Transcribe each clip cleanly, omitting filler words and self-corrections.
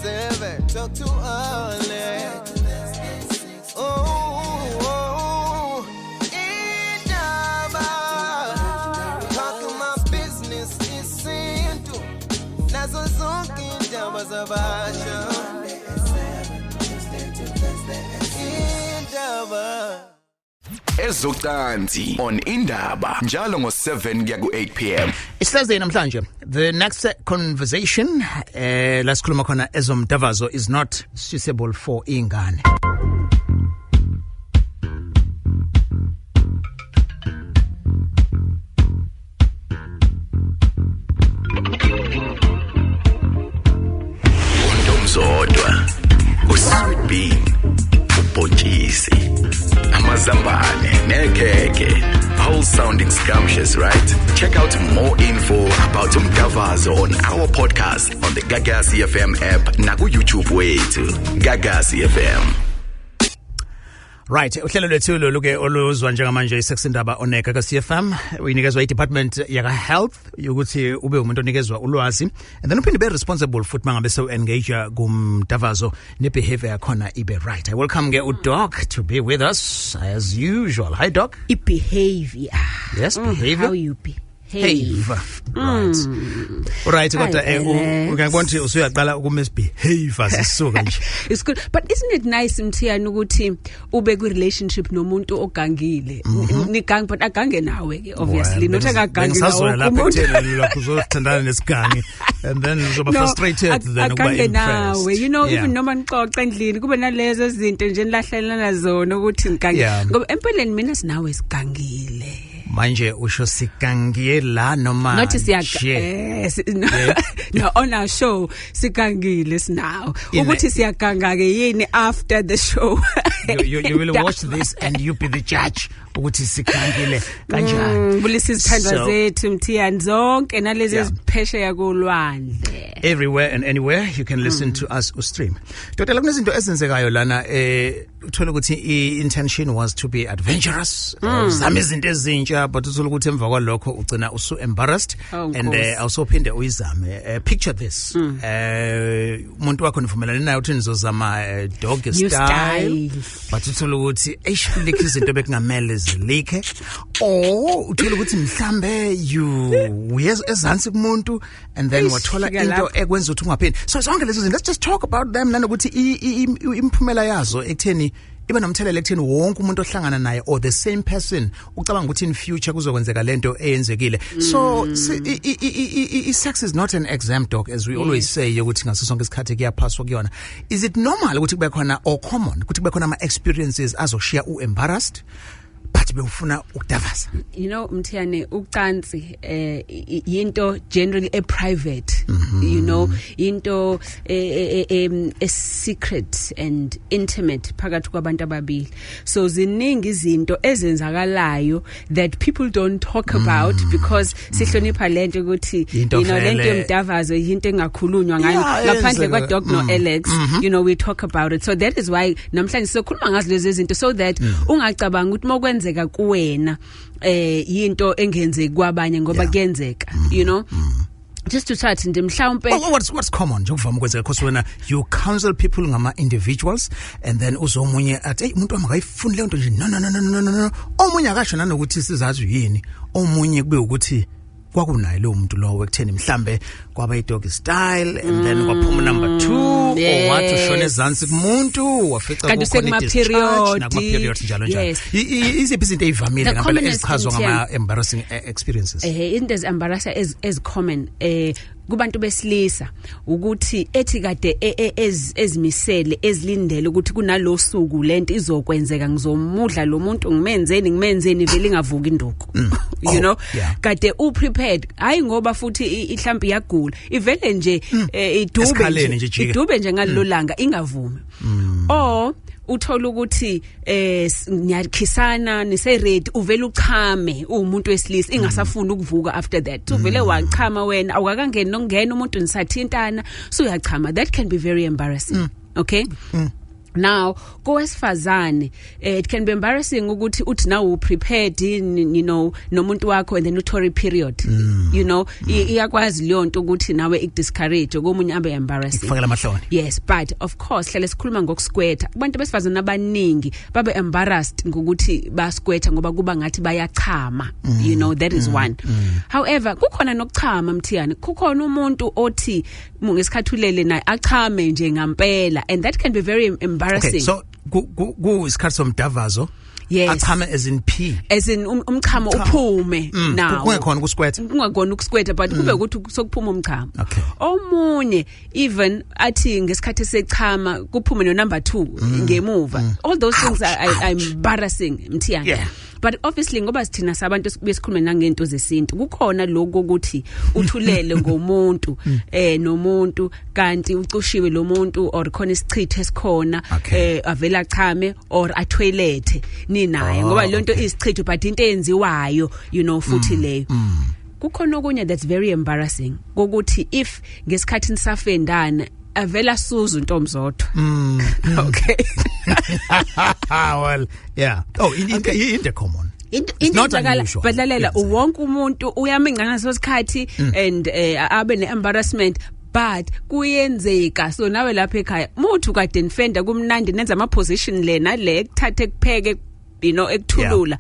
7, talk to Alex. Oh, indaba. Talk my business isintu. Nazo zonke indaba zabasha. Indaba. Ezocansi on Indaba njalo ngo7 kuya ku8 pm. It's Thursday namhlanje. The next conversation la sikhuluma khona ezomdavazo is not suitable for ingane. Untomzodwa, usweet bean, ubhontshisi, amazambane nekhekhe. All sounding scrumptious, right? Check out more info about umdavazo on our podcast on the Gagasi FM app naku YouTube wethu. Gagasi FM. Right, uhlelo lwethu lolu ke oluzwa njengamanje iSex Indaba on Gagasi FM, uyinikezwa i-department yaka health ukuthi ube umuntu onikezwa ulwazi and then uphinde be responsible futhi mangabe so engage kumdavazo ne behavior yakhona ibe right. I welcome ke uDoc to be with us as usual. Hi, Doc. I-behavior. Yes, behavior. How you behave. Right. Alright, kodwa Hi, Alex. uyakubona ukuthi usuyaqala ukumisbehave sisuka nje. It's good, but isn't it nice, Mthiyane, ukuthi ube ku relationship nomuntu ogangile? Nigang, but agange nawe ke, obviously, not akagange Bengisazoya nawe lapho umuntu. ekutheni lapho uzothandana nesigangi and then uzoba No, frustrated then ukuba agange nawe impressed. even noma nixoxa endlini kube nalezo zinto nje nilahlelana zona ukuthi nigange, ngoba empeleni mina sinawe sigangile. Manje usho sigangiye la noma Not siya nje? No, on our show sigangile sinawo ukuthi siyaganga ke yini after the show. You will watch this and you be the judge ukuthi sigangile kanjani. Bulisa izithandwa zethu, Mthiyane, zonke nalezi eziphesheya kolwandle. Everywhere and anywhere you can listen to us or stream. Dr. Kunezinto ezenzekayo lana, uthola ukuthi i-intention was to be adventurous, uzama izinto ezintsha, but uthola ukuthi emva kwalokho ugcina usu embarrassed Oh, and Nkosi. awusophinde uyizame. Picture this. Umuntu wakho nivumelane naye uthi nizozama dog New style, style. but uthola ukuthi eish, likhe izinto bekungamele zilikhe, or uthola ukuthi mhlambe you uye ezansi kumuntu and then Eish, wathola fika into lapho. ekwenza ukuthi ungaphindi. So zonke lezo zinto, let's just talk about them, nanokuthi imiphumela yazo ekutheni iba nomthelela ekutheni wonke umuntu ohlangana naye or the same person ucabanga ukuthi in future kuzokwenzeka lento eyenzekile. So sex is not an exam, Doc, as we always say, ukuthi ngaso sonke isikhathi kuyaphaswa kuyona. Is it normal ukuthi kube khona or common ukuthi kube khona ama experiences azoshiya u embarrassed but bewufuna ukudavaza? Mthiyane, ucansi yinto generally a private, into a secret and intimate phakathi kwabantu ababili. So ziningi izinto ezenzakalayo that people don't talk about because sihlonipha lento ukuthi Into lento vele. yomdavazo yinto engakhulunywa ngayo Yeah, ngaphandle yenzeka. kwa Doc no Alex. We talk about it, so that is why namhlanje sizokhuluma ngazo lezi zinto so that ungacabanga ukuthi mokwenzeka kuwena yinto engenzeki kwabanye, ngoba kuyenzeka. Just to start nje mhlawumbe Oh, what's common nje okuvama ukwenzeka, because wena you counsel people ngama individuals and then uzomunye athi, "Hey, umuntu wami akayifuni leyo nto nje, no, no, no, no, no, no, no." Omunye akasho nanokuthi sizazi yini, omunye kube ukuthi kwakunaye lo muntu lowo ekutheni mhlambe kwaba i-dog style and then kwaphuma number 2 or wathi ushone ezansi kumuntu wafica Kanti kukhona usekuma i-discharge, period. nakuma period, njalo njalo. Iziphi izinto ey'vamile The ngempela commonest ezichazwa thing, ngama embarrassing experiences? Into ezi-embarrassa as common kubantu besilisa ukuthi ethi kade ezimisele ezilindele ukuthi kunalosuku lento izokwenzeka, ngizomudla lo muntu, ngimenzeni ngimenzeni, vele ingavuki induku. Oh, yeah. Kade u prepared, hayi ngoba futhi ihlambi yagula ivele nje idube Esikhaleni nje nje ijike. idube nje ngalelo langa ingavumi, or uthola ukuthi niyakhisana nise ready, uvela uchame umuntu wesilisa ingasafuni ukuvuka after that. Uvele wachama wena awukakangeni nokungena umuntu, nisathintana so uyachama. That can be very embarrassing, okay? Now kowesifazane, it can be embarrassing ukuthi uthi now prepared in, nomuntu wakho, and then uthole period. Iyakwazi leyo nto ukuthi nawe ikudiscourage, komunye abe embarrassing. Ikufakela amahloni. Yes, but of course hlale sikhuluma ngokusquirta. Abantu besifazane abaningi babe embarrassed ngokuthi basquirta ngoba kuba ngathi bayachama. That is one. However, kukhona nokuchama, Mthiyane. Kukhona umuntu othi ngesikhathi ulele naye achame nje ngampela, and that can be very embarrassing. Okay, so ku isikhathi somdavazo? Yes. Achame as in pee? As in umchamo uphume now. Kungekhona ukusquirta. Kungakona ukusquirta, but kube ukuthi sokuphuma umchamo. Omunye even athi ngesikhathi sechama kuphume no number 2 ngemuva. All those things are embarrassing, Mthiyane. But obviously, ngoba sithina sabantu besikhulume nangento zesintu, kukhona lokho ukuthi uthulele ngomuntu nomuntu, kanti ucushiwe lo muntu or khona isichitho esikhona, avela achame or atoilet ninaye, ngoba lonto isichitho, but into eyenziwayo futhi leyo. Kukhona okunye that's very embarrassing, kokuthi if ngesikhathi nisafendana avela suza untomzodwa, okay? Well, yeah, oh, in common. It's not unusual. But lalela, wonke umuntu uyaminca ngaso sikhathi and abe ne-embarrassment, but kuyenzeka. So nawe lapha ekhaya, muthu kade nifenda kumnandi, nenza ama position le nale, ekuthathe kupheke, ekuthulula,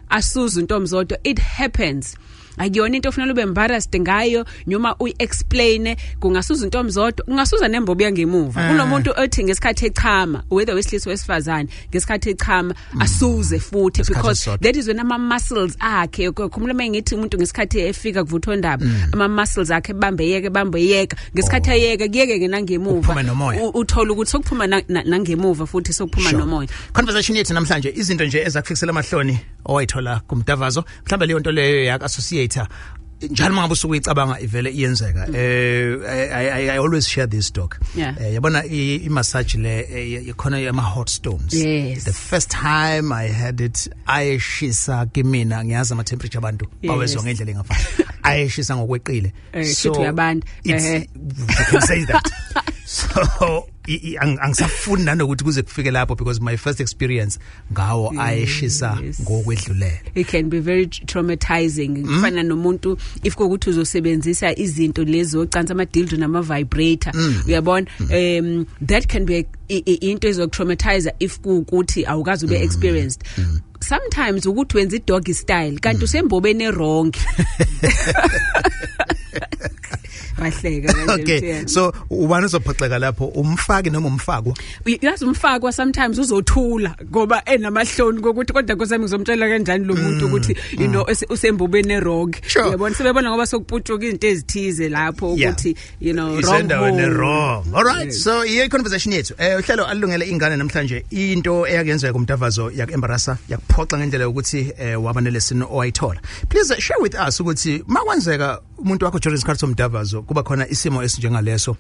asuza untomzodwa. It happens. Akuyona into ofanele ube embarrassed ngayo noma uyi-explain. Kungasuza untomzodwa, kungasuza nembobo yangemuva. Kunomuntu othi ngesikhathi echama, whether wesilisa, wesifazane, ngesikhathi echama asuze futhi, Ngesikhathi because esisodwa. that is when ama muscles akhe, khumbula mengithi umuntu ngesikhathi efika kuvuthondaba, ama muscles akhe bambeyeke bambeyeka, ngesikhathi ayeke kuyeke ke nangemuva. Kuphume nomoya. Uthola ukuthi sokuphuma nangemuva futhi sokuphuma nomoya. Conversation yethu namhlanje, izinto nje ezakufikisela amahloni owayithola kumdavazo, mhlawumbe leyo nto leyo yak associate njalo mangabe usuke uyicabanga ivele iyenzeka. I always share this, doc. Yabona i massage le, ikhona ama hot stones. The first time I had it, ayeshisa kimina. Ngiyazi ama temperature abantu bawezwa ngendlela engafani, ayeshisa ngokweqile. Shuthi uyabanda. You can say that. So angisafuni nanokuthi kuze kufike lapho, because my first experience ngawo ayeshisa ngokwedlulele. It can be very traumatizing. Kufana nomuntu if kuwukuthi uzosebenzisa izinto lezi zocansi, ama dildo nama vibrator, uyabona, that can be into ezokutraumatize if kuwukuthi awukazi ube experienced. Sometimes ukuthi wenza i-doggy style kanti usembobeni wrong. Bahleka kanje. Okay. Mthiyane. So ubani uzophoxeka lapho, umfaki noma umfakwa? Yazi, umfakwa sometimes uzothula ngoba enamahloni kokuthi kodwa nkosami ngizomtshela kanjani lo muntu ukuthi usembobeni wrong. Uyabona, sebebona ngoba sokuputshuka izinto ezithize lapho ukuthi wrong Isendaweni hole. Wrong. All right, so iye conversation yethu, uhlelo alungele ingane namhlanje, into eyakuyenzeka kumdavazo yaku-embarrassa, yakuphoxa ngendlela yokuthi waba nelesson owayithola. Please share with us ukuthi makwenzeka umuntu wakho during isikhathi somdavazo kuba khona isimo esinjengaleso,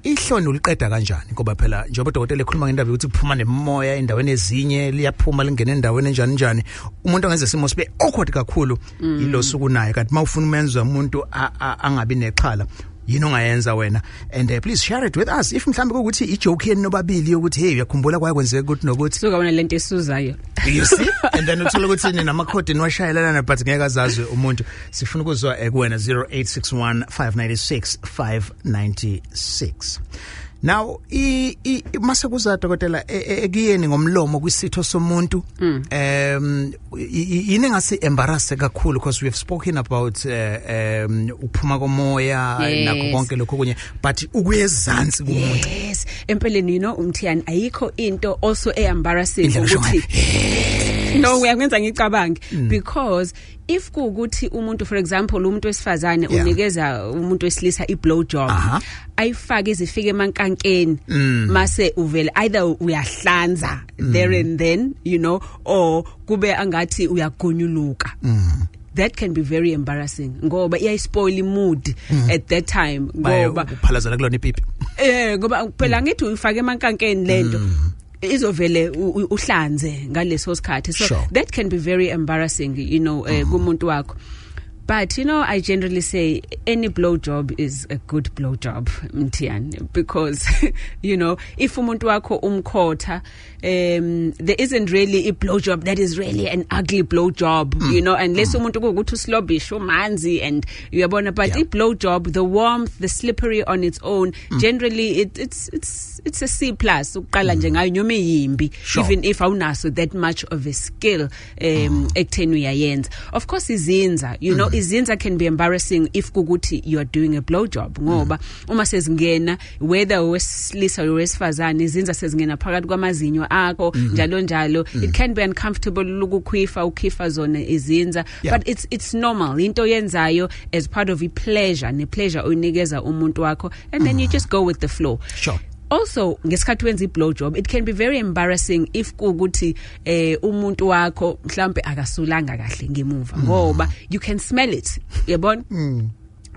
ihloni uliqeda kanjani? Ngoba phela njengoba udokotela ekhuluma ngendaba yokuthi kuphuma nemoya endaweni ezinye, liyaphuma lingena endaweni enjani njani, umuntu angenza isimo sibe awkward kakhulu yilo suku naye. Kanti mawufuna umenza umuntu angabi nexhala, yini ongayenza wena? And please share it with us if mhlawumbe kuwukuthi ijoke yeni nobabili yokuthi, hey, uyakhumbula kwakwenzeka ukuthi nokuthi. Suka wona lento esuzayo. You see, and then uthola ukuthi ninamakhodi niwashayelana, but ngeke azazwe umuntu. Sifuna ukuzwa kuwena, 0861 596 596. Now i mase kuza, dokotela, ekuyeni ngomlomo kwisitho somuntu, yini engasi embarrass kakhulu? Because we have spoken about ukuphuma komoya nakho konke lokho kunye, but ukuyezansi kumuntu. Yes, empeleni, umthiyani, ayikho into also e-embarrassing Indlela osho ukuthi no, uyangenza ngicabange, because if kuukuthi umuntu, for example, umuntu wesifazane unikeza umuntu wesilisa i-blow job, ayifake izifike emankankeni, mase uvele either uyahlanza there and then, or kube angathi uyagonyuluka. That can be very embarrassing ngoba iyayispoil imood at that time ngoba uphalazela kulona ipipi. Ngoba phela ngithi uyifake emankankeni lento, izovele uhlanze ngaleso sikhathi. So that can be very embarrassing kumuntu wakho. But you know, I generally say any blow job is a good blow job, Mthiyane, because you know, if umuntu wakho umkhotha, there isn't really a blow job that is really an ugly blow job, you know, unless umuntu kuwukuthi uslobbish, umanzi, and uyabona. But a blow job, the warmth, the slippery on its own, generally it's a C plus uqala nje ngayo noma iyimbi, even if awunaso that much of a skill ekutheni uyayenza. Of course izinza, you know, izinza can be embarrassing if kukuthi you are doing a blow job, ngoba uma sezingena, whether owesilisa or owesifazane, izinza sezingena phakathi kwamazinyo akho, njalo njalo, it can be uncomfortable ukukhwifa, ukhifa zona izinza, but it's normal, into yenzayo as part of i pleasure, ne pleasure oyinikeza umuntu wakho, and then you just go with the flow. Also ngesikhathi wenza i-blow job, it can be very embarrassing if kuwukuthi umuntu wakho mhlambe akasulanga kahle ngemuva, ngoba you can smell it, uyabona,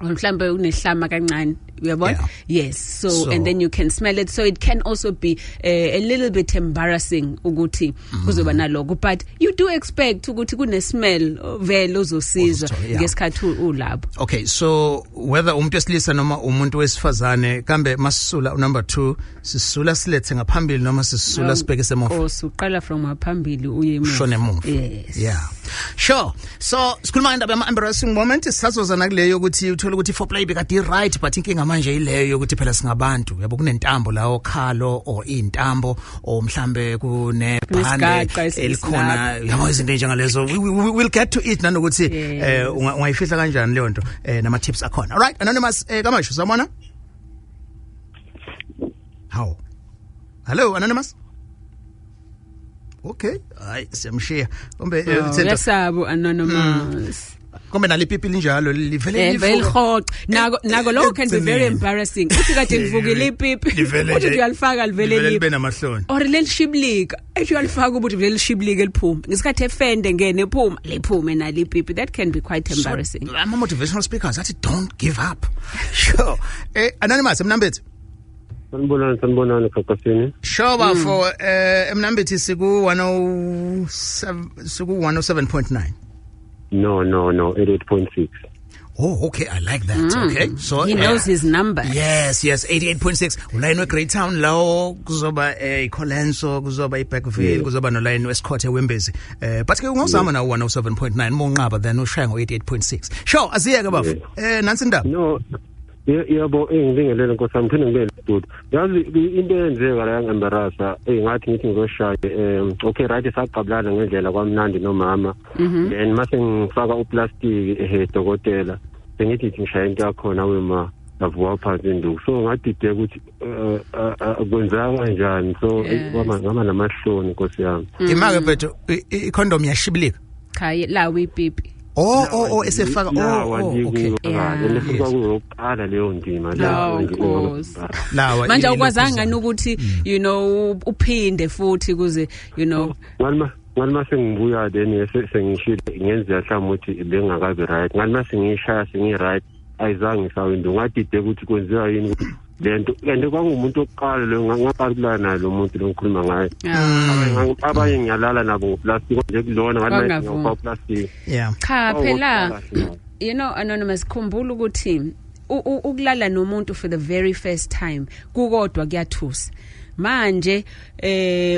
mhlambe unehlama kancane, uyabona. Yes, so and then you can smell it, so it can also be a little bit embarrassing ukuthi kuzoba naloko, but you do expect ukuthi kune smell vele ozosizwa Ozosithola, yeah. ngesikhathi ulapho. Okay, so whether umuntu wesilisa noma umuntu wesifazane, kambe masisula number 2, sisula silethe ngaphambili noma sisula sibheke semuva? Osuqala from ngaphambili uye emuva. Ushone emuva. Yes. Yeah, sure. So sikhuluma ngendaba yama embarrassing moment, sisazozana kuleyo ukuthi uthola ukuthi foreplay bekade right, but inkinga manje ileyo yokuthi phela singabantu, yabo, kunentambo la okhalo or intambo or mhlambe kunebhande Kunesigaqa elikhona, yabo, izinto enjengalezo. We'll get to it, nanokuthi ungayifihla kanjani leyo nto, nama tips akhona. All right, Anonymous, kamasho sawubona. How, hello, Anonymous. Okay, hayi, siyamshiya kumbe Oh, uyasaba Anonymous. Kumbe nalipipi linjalo livele Vele lihoxa nako nako, lokho can be very Ekugcineni. embarrassing, uthi kade livukile ipipi, Livele uthi nje- uyalifaka, livele livele libe libe namahloni. Or lelishibilika, ethi uyalifaka ubuthi vele lishibilika, liphuma ngesikhathi efende ngene ephuma, liphume nalo ipipi. That can be quite embarrassing. So, ama motivational speakers athi don't give up. Sure. Anonymous eMnambithi. Sanibonani, sanibonani Kakasini. Sure bafo, eMnambithi siku 107, siku 107.9. No, 88.6. Oh, okay, I like that. Okay. So He knows his number. Yes, 88.6. Ulayini weGreytown lawo, kuzoba iColenso, kuzoba iBergville, kuzoba nolayini wesikhothe weMbezi. But ke ungawuzama nawo 107.9, monqaba then ushaya ngo 88.6. Sure, asiyeke bafo. Nansi indaba. No. Yebo, engibingelele nkosi yami, phinde ngibele studio. Yazi into eyenzeka la yangembarasa, ngathi ngithi ngizoshaya, okay, right, saqabulana ngendlela kwamnandi nomama. Then mase ngifaka uplastic, dokotela. Sengithi ngishaya into yakhona wema, yavuka phansi induku. So ngadideka ukuthi kwenzeka kanjani. So kwama ngama namahloni nkosi yami. Imake mfethu, i-condom yashibilika. Cha, lawo ipipi. Oh, esefaka, oh, okay. And futhi kwakuyoqala leyo ndima. No, Nkosi. Lawa Manje awukwazanga ukuthi you know uphinde futhi kuze you know Ngathi mase ngibuya, then sengishile ngenzeka mhlawumbe ukuthi bengakabi right. Ngathi mase ngishaya sengi right, ayizange isawindo, ngadide ukuthi kwenziwa yini lento, and kwakungumuntu oqala lo ngaqala ukulala naye lo muntu lo ngikhuluma ngaye. Abanye ngiyalala nabo ngoplastic nje, kulona ngathi Kwangavumi. ngiyawufaka plastic. Cha phela, Kahle naye. you know, Anonymous, khumbula ukuthi ukulala nomuntu for the very first time kukodwa kuyathusa. Manje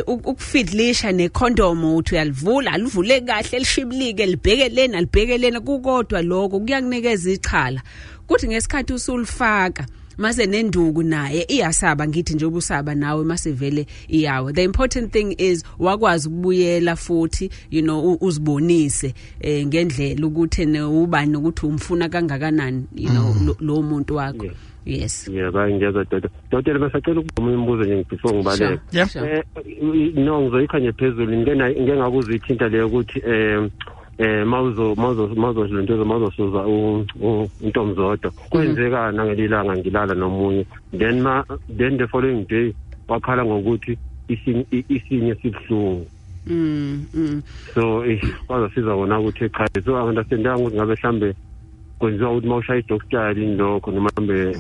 ukufidlisha necondom, uthi uyalivula, alivule kahle, lishibilike, libheke lena, libheke lena, kukodwa lokho kuyakunikeza ichala, kuthi ngesikhathi usulifaka mase nenduku naye iyasaba, ngithi nje ubusaba nawe mase vele iyawe. The important thing is wakwazi ukubuyela futhi, you know, uzibonise ngendlela ukuthi ne ubani, ukuthi umfuna kangakanani, you know, lo muntu wakho. Yes. Yeah, ngiyezwa dodo. Dokotela, basacela ukuba umbuzo nje before ngibaleke. Yeah. Sure. No, ngizoyikhanye phezulu, ngike ngakuzwa ithinta leyo ukuthi mawuzo mawuzosuza untomzodwa, kwenzekana ngelilanga ngilala nomunye, then ma then the following day wakhala ngokuthi isinye sibhlungu. So kwazosiza kona ukuthi cha, so understand ukuthi ngabe mhlambe kwenziwa ukuthi mawushaya i-dog style yini lokho, noma mhlambe.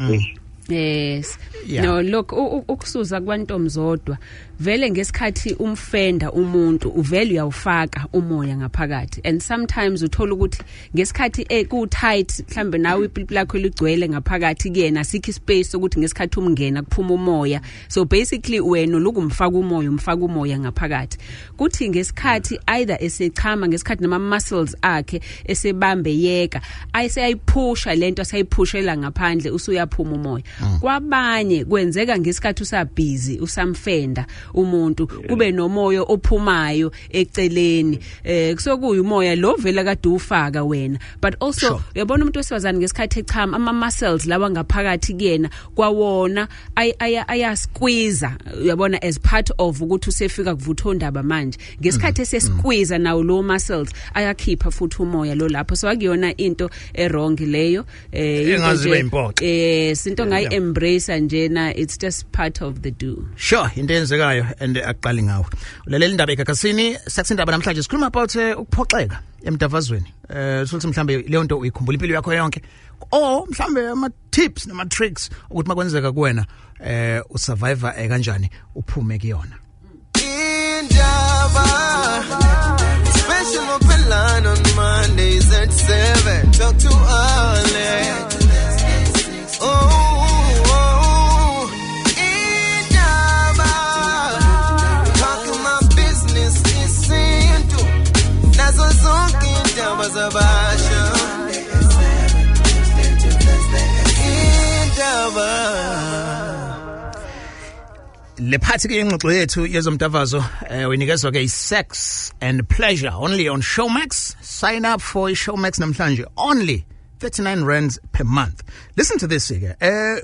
Yes. Yeah. No, look, ukusuza kwantomzodwa vele ngesikhathi umfenda umuntu uvele uyawufaka umoya ngaphakathi, and sometimes uthola ukuthi ngesikhathi ku tight, mhlambe nawe ipipi lakho ligcwele ngaphakathi kuyena, sikho space ukuthi ngesikhathi umngena kuphuma umoya. So basically wena lokumfaka umoya, umfaka umoya ngaphakathi, kuthi ngesikhathi either esechama, ngesikhathi nama muscles akhe esebambe yeka, ayiseyayiphusha lento, asayiphushela ngaphandle, usuyaphuma umoya. Kwabanye kwenzeka ngesikhathi usabhizi usamfenda umuntu, kube nomoya ophumayo eceleni, kusokuyi umoya lo vela kade ufaka wena. But also uyabona umuntu wesifazane ngesikhathi echama, ama muscles lawa ngaphakathi kuyena kwawona aya squeeze, uyabona, as part of ukuthi usefika kuvuthondaba manje. Ngesikhathi esesqueeze nawo lo muscles ayakhipha futhi umoya lo lapho. So akuyona into e wrong leyo, into Engaze nje- ibe impoxo. Sinto ngayi embrace njena, it's just part of the do. Sure, into eyenzekayo and akuqali ngawe. Ulalela indaba eGagasini, Sex Indaba. Namhlanje sikhuluma about ukuphoxeka emdavazweni. Uthola mhlambe leyo nto uyikhumbula impilo yakho yonke, or mhlambe ama tips nama tricks ukuthi makwenzeka kuwena usurvive kanjani, uphume kuyona. Indaba. Special open line on Mondays at 7. Talk to Alex. Oh, Indaba. Talking my business isintu. Nazo zonke indaba zabasha. Indaba. Le phathi ke ingxoxo yethu yezomdavazo uyinikezwa ke i-Sex and Pleasure only on Showmax. Sign up for Showmax namhlanje, only 39 rands per month. Listen to this ke,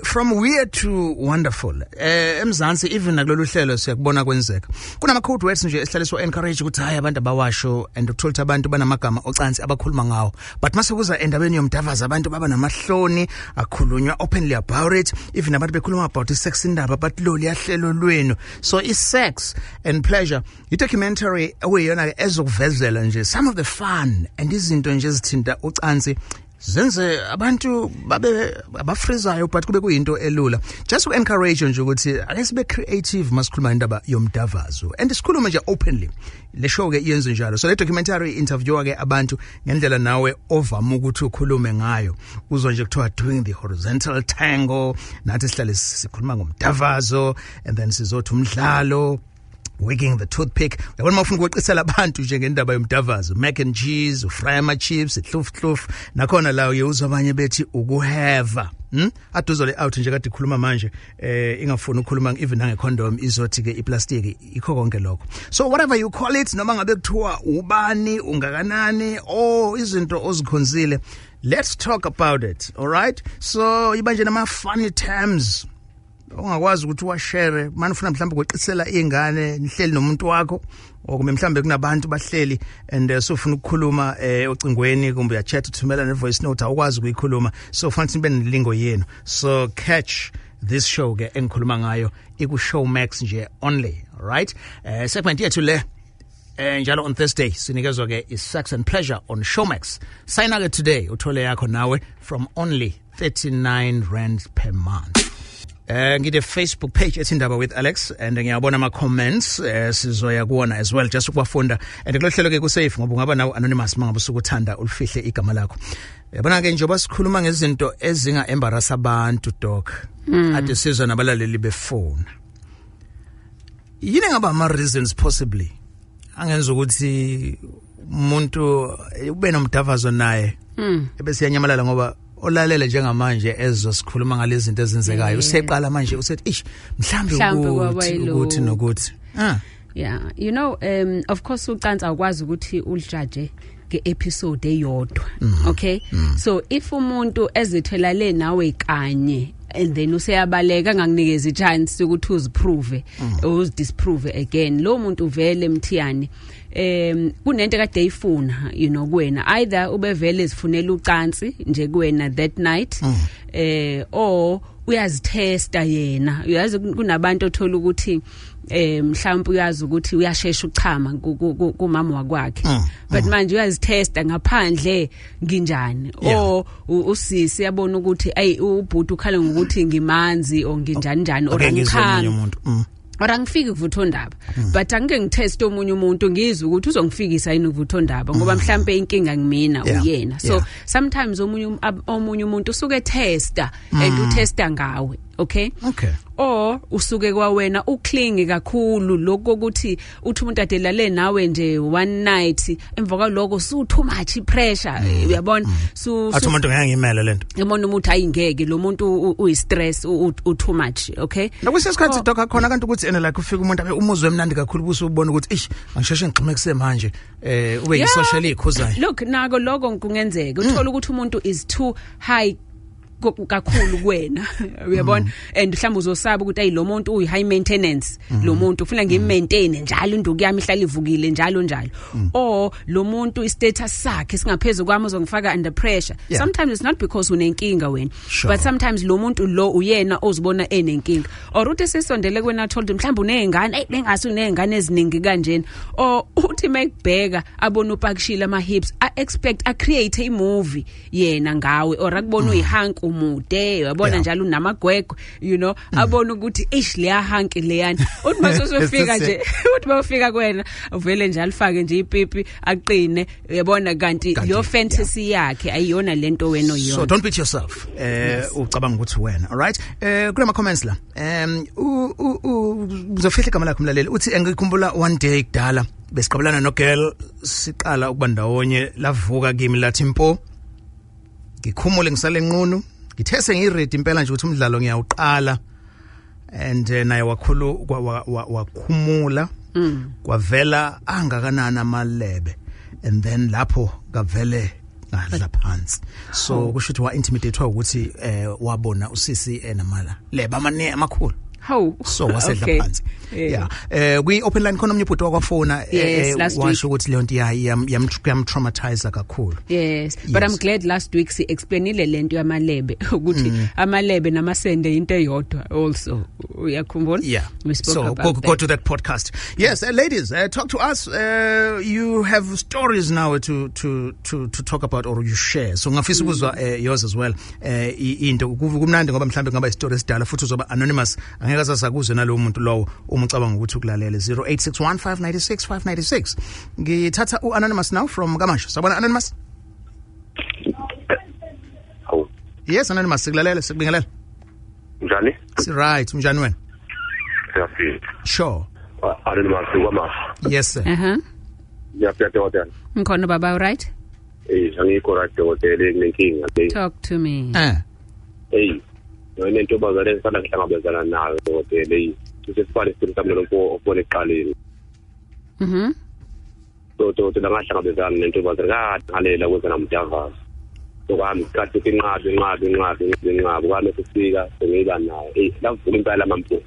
from weird to wonderful. Emzansi, even nakulolu hlelo siyakubona kwenzeka. Kunama code words nje esihlaliswa encourage ukuthi hayi, abantu abawasho, and uthola ukuthi abantu banamagama ocansi abakhuluma ngawo, but mase kuza endabeni yomdavazo abantu baba namahloni, akhulunywa openly about it. Even abantu bekhuluma about i-sex indaba, but lo liyahlelo lwenu. So i-Sex and Pleasure i-documentary okuyiyona ke ezokuvezela nje some of the fun and izinto nje ezithinta ucansi, zenze abantu babe abafrizayo, but kube kuyinto elula, just to encourage nje ukuthi ake sibe creative masikhuluma indaba yomdavazo and sikhulume nje openly. Le show ke yenze njalo. So le documentary interviewa ke abantu ngendlela nawe ovama ukuthi ukhulume ngayo. Uzwa nje kuthiwa "doing the horizontal tango", nathi sihlale sikhuluma ngomdavazo, and then sizothi umdlalo, "wigging the toothpick", uyabona, mawufuna ukweqisela abantu nje ngendaba yomdavazo, mac and cheese, ufry ama chips, hluf hluf. Nakhona la uye uzwa abanye bethi ukuheva. Aduzo le out nje kade ikhuluma manje, ingafuni ukukhuluma even nange condom, izothi ke iplastic, ikho konke lokho. So whatever you call it, noma ngabe kuthiwa ubani, ungakanani, oh, izinto ozikhonzile, let's talk about it, all right? So iba nje nama funny terms ongakwazi ukuthi uwashare manje ufuna mhlawumbe ukweqisela izingane, nihleli nomuntu wakho, okumbe mhlawumbe kunabantu bahleli and sofuna ukukhuluma ocingweni, kumbe uyachat, uthumela ne voice note, awukwazi ukuyikhuluma, so fanele nibe nelingo yenu. So catch this show ke engikhuluma ngayo, iku Showmax nje only, right? Segment yethu le njalo on Thursday sinikezwa ke i-Sex and Pleasure on Showmax. Sign up today, uthole yakho nawe from only 39 rand per month. Ngide Facebook page ethi Indaba with Alex and ngiyabona ama comments, sizoya kuwona as well, just ukuwafunda. And kulohlelo ke ku safe ngoba ungaba nawo anonymous mangabe usukuthanda ulifihle igama lakho. Yabona ke, njengoba sikhuluma ngezinto ezinga embarrass abantu, doc, ade sizwa nabalaleli befona, yini ngaba ama reasons possibly angenza ukuthi umuntu ube nomdavazo naye ebese iyanyamalala? Ngoba olalele njengamanje ezosikhuluma ngalezi zinto ezenzekayo, useqala manje usethi, ish, mhlambe Mhlambe kwaba ukuthi yilokhu. Ukuthi nokuthi Yeah, of course ucansi awukwazi ukuthi ulijaje ngeepisode eyodwa, okay? So if umuntu ezithelale nawe kanye and then useyabaleka, angakunikeza ichance ukuthi uziprove, uzidisprove again, lo muntu vele, mthiyane, kunento kade eyifuna kuwena. Either ubevele ezifunela ucansi nje kuwena that night, or Uyazitesta yena. Uyazi, kunabantu othola ukuthi mhlawumbe uyazi ukuthi uyashesha ukuchama kumama wakwakhe, but manje uyazitesta ngaphandle nginjani, or usisi yabona ukuthi ay, ubhuti ukhala ngokuthi ngimanzi or nginjani njani or Ake ngizwe omunye angichami umuntu. Or angifiki kuvuthondaba, but angike ngitest omunye umuntu, ngizwe ukuthi uzongifikisa yini kuvuthondaba, ngoba mhlambe inkinga ngimina, uyena. So sometimes omunye umuntu usuke testa and utesta ngawe, okay? Okay. Or usuke kwawena uclingy kakhulu, lokho ukuthi uthi umuntu adelale nawe nje one night, emva kwaloko su too much pressure, uyabona, su Athi umuntu ngeke ngimele lento. Yabona, umuntu ayingeke lo muntu uyi stress, u too much, okay? Nakwesinye isikhathi, doc, akhona kanti ukuthi ene like ufika umuntu abe umuzwe emnandi kakhulu, buse ubona ukuthi ish, angisheshe ngixhume kusemanje, ube yisocial ikhuzayo. Look, nako lokho kungenzeka, uthola ukuthi umuntu is too high kakhulu kuwena, uyabona, and mhlawumbe uzosaba ukuthi ayi, lo muntu uyi high maintenance, lo muntu ufuna ngimaintain njalo, induku yami ihlala ivukile njalo njalo, or lo muntu istatus sakhe singaphezulu kwami, uzongifaka under pressure. Sometimes it's not because unenkinga wena, but sometimes lo muntu lo uyena ozibona enenkinga, or uthi sesondele kuwena told mhlawumbe unezingane, hey, bengase unezingane eziningi kanjena, or uthi mekubheka abona upakishile ama hips, a expect a create a movie yena ngawe, or akubona uyihank umude, uyabona, njalo unamagwegwe, abona ukuthi eish, leya hank leyana. Uthi masosofika nje, uthi mawufika kuwena uvele nje alifake nje ipipi aqine, uyabona, kanti your fantasy yakhe ayiyona lento wena oyiyona. So don't beat yourself ucabanga ukuthi wena. All right, kulama comments la, uzofihla igama lakho umlaleli, uthi engikhumbula one day kudala besiqabelana no girl, siqala ukuba ndawonye, lavuka kimi lathi impo, ngikhumule ngisale nqunu, ngithe sengiready impela nje ukuthi umdlalo ngiyawuqala, and naye wakhulu wakhumula, kwavela angakanani amalebe, and then lapho kavele ngadla phansi. So kusho ukuthi wa intimidatewa ukuthi wabona usisi enamala leba amane amakhulu. Hawu. So wasedla phansi. Yeah, kwi open line khona omnye ubhuti wakwafona, Yes, last week. washo ukuthi leyo nto yam traumatize kakhulu. Yes, but I'm glad last week si explainile lento yamalebe, ukuthi amalebe namasende into eyodwa also, uyakhumbula? Yeah. We spoke So about go, that. go to that podcast. Yes, ladies, talk to us. You have stories now to talk about or you share. So ngafisa ukuzwa yours as well. Into kumnandi ngoba mhlambe kungaba istory esidala futhi uzoba anonymous. Angeke sasakuzwe nalowo muntu lowo uma ucabanga ukuthi ukulalele 0861596596. Ngithatha uanonymous now from Kamasho. Sabona, anonymous? Hawu. Yes, anonymous, sikulalela, sikubingelela. Njani? Si right, unjani wena? Siyafika. Sure. Anonymous kwamafa. Yes sir. Ngiyafika, dokotela. Ngikhona baba, right? Angikho right, dokotela, nginenkinga le. Talk to me. Hey, nentombazane engisanda kuhlangabezana nayo, dokotela, hey. Sisifane sithini sami lokho ofone ekuqaleni. So dokotela, ngahlangabezana nentombazane kade ngalela kwenza namdavazo. So kwami isikhathi inqabe inqabe inqabe inqabe, kwami sifika sengiba nayo. Hey, lavuka impela mampo.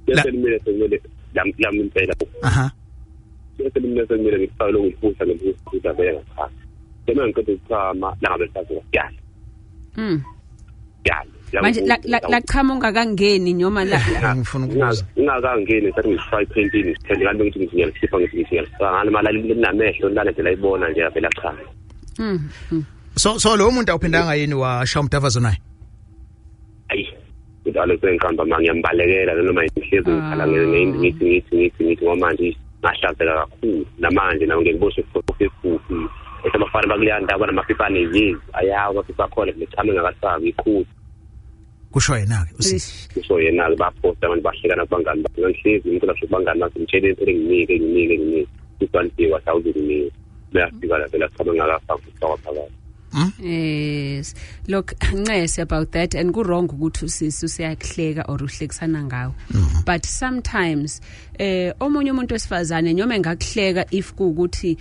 Bese limile sekumele lami impela. Bese limile sekumele ngifake lokhu ngifutha ngifutha vele ngaphansi. Sema ngiqeda ukuchama langabe lisavuka. Yala. Yala. Manje la chama ungakangeni noma la Ngifuna ukubuza. Ngingakangeni, sathi ngifaka iphentini sithele kanti ngithi ngiyalikhipha, ngithi ngiyalifaka ngani mala linamehlo lana nje layibona nje vele chama. So lo muntu awuphindanga yini washaya umdavazo naye? Ayi, njalo sengiqamba manje ngiyambalekela noma ngihlezi ngikhala ngithi ngoba manje ngahlazeka kakhulu namanje nawe ngeke ngiboshwe futhi ethi abafana bakuleya ndawo banamapipa aneyezi ayawo amapipa akhona nechama engakasaki iqhuzu. Kusho yena ke usisi. Kusho yena-ke, baphosta abantu bahlekana kubangani bakhe, ngihlezi umuntu lasho kubangani bakhe, ngitshele phela nginike nginike nginike iswantiwa sawuzinginike beyafika la vele achama engakafaki ufakwa phakathi. Yes. Look, ncese about that, and ku wrong ukuthi usisi usiyakuhleka or uhlekisana ngawe. But sometimes omunye umuntu wesifazane noma engakuhleka if kuukuthi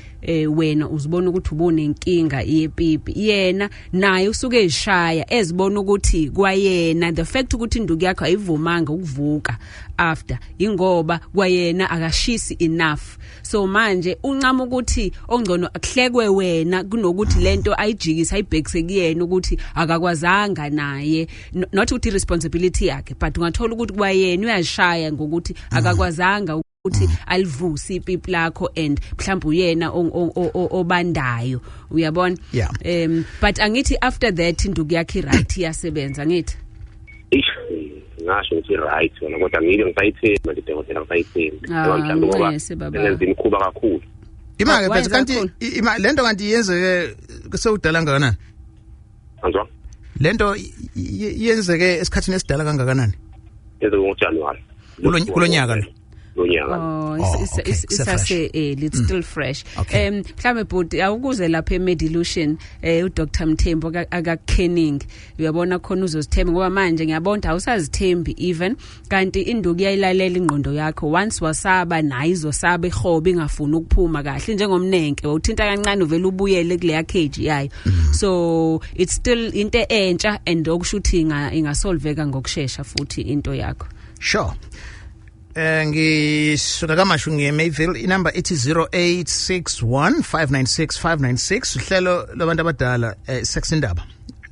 wena uzibona ukuthi ubone inkinga yepipi, yena naye usuke ezishaya ezibona ukuthi kwayena the fact ukuthi induku yakho ayivumanga ukuvuka after ingoba kwayena akashisi enough. So manje uncama ukuthi ongcono akuhlekwe wena kunokuthi lento ayijikise ayibhekise kuyena. ukuthi akakwazanga naye, not ukuthi responsibility yakhe, but ungathola ukuthi kwayena uyashaya ngokuthi akakwazanga ukuthi alivuse ipipi lakho, and mhlawumbe uyena obandayo, uyabona? Yeah. But angithi after that induku yakhe right iyasebenza, angithi? Eish, ngasho ukuthi right wena, kodwa ngibe ngisayithemba nje, dokotela, ngisayithemba. Ah, Mhlawumbe ngoba ncese, baba. ngenza imikhuba kakhulu. Ima ke Wenza mfethu, kanti kakhulu. ima lento kanti yenzeke sewudala kangakanani? Anzwa? Lento yenzeke esikhathini esidala kangakanani? Yenzeke ngoJanuary. Kulonyaka lo? Lonyaka. Oh, Oh, okay. isase early, it's still fresh. Okay. Mhlambe bhuti awukuze lapha eMedilution, uDr Mthembu akakenning. Uyabona khona uzozithemba, ngoba manje ngiyabona ukuthi awusazithembi even, kanti induku iyayilalela ingqondo yakho. Once wasaba nayo izosaba, ihobe ingafuni ukuphuma kahle njengomnenke, uthinta kancane uvela ubuyele kuleya cage yayo. So it's still into entsha, and okusho ukuthi ingasolveka ngokusheshsha futhi into yakho. Sure. Ngisuka kaMashu ngiye Mayville, inumber ithi 0861596596, uhlelo labantu abadala, sex indaba.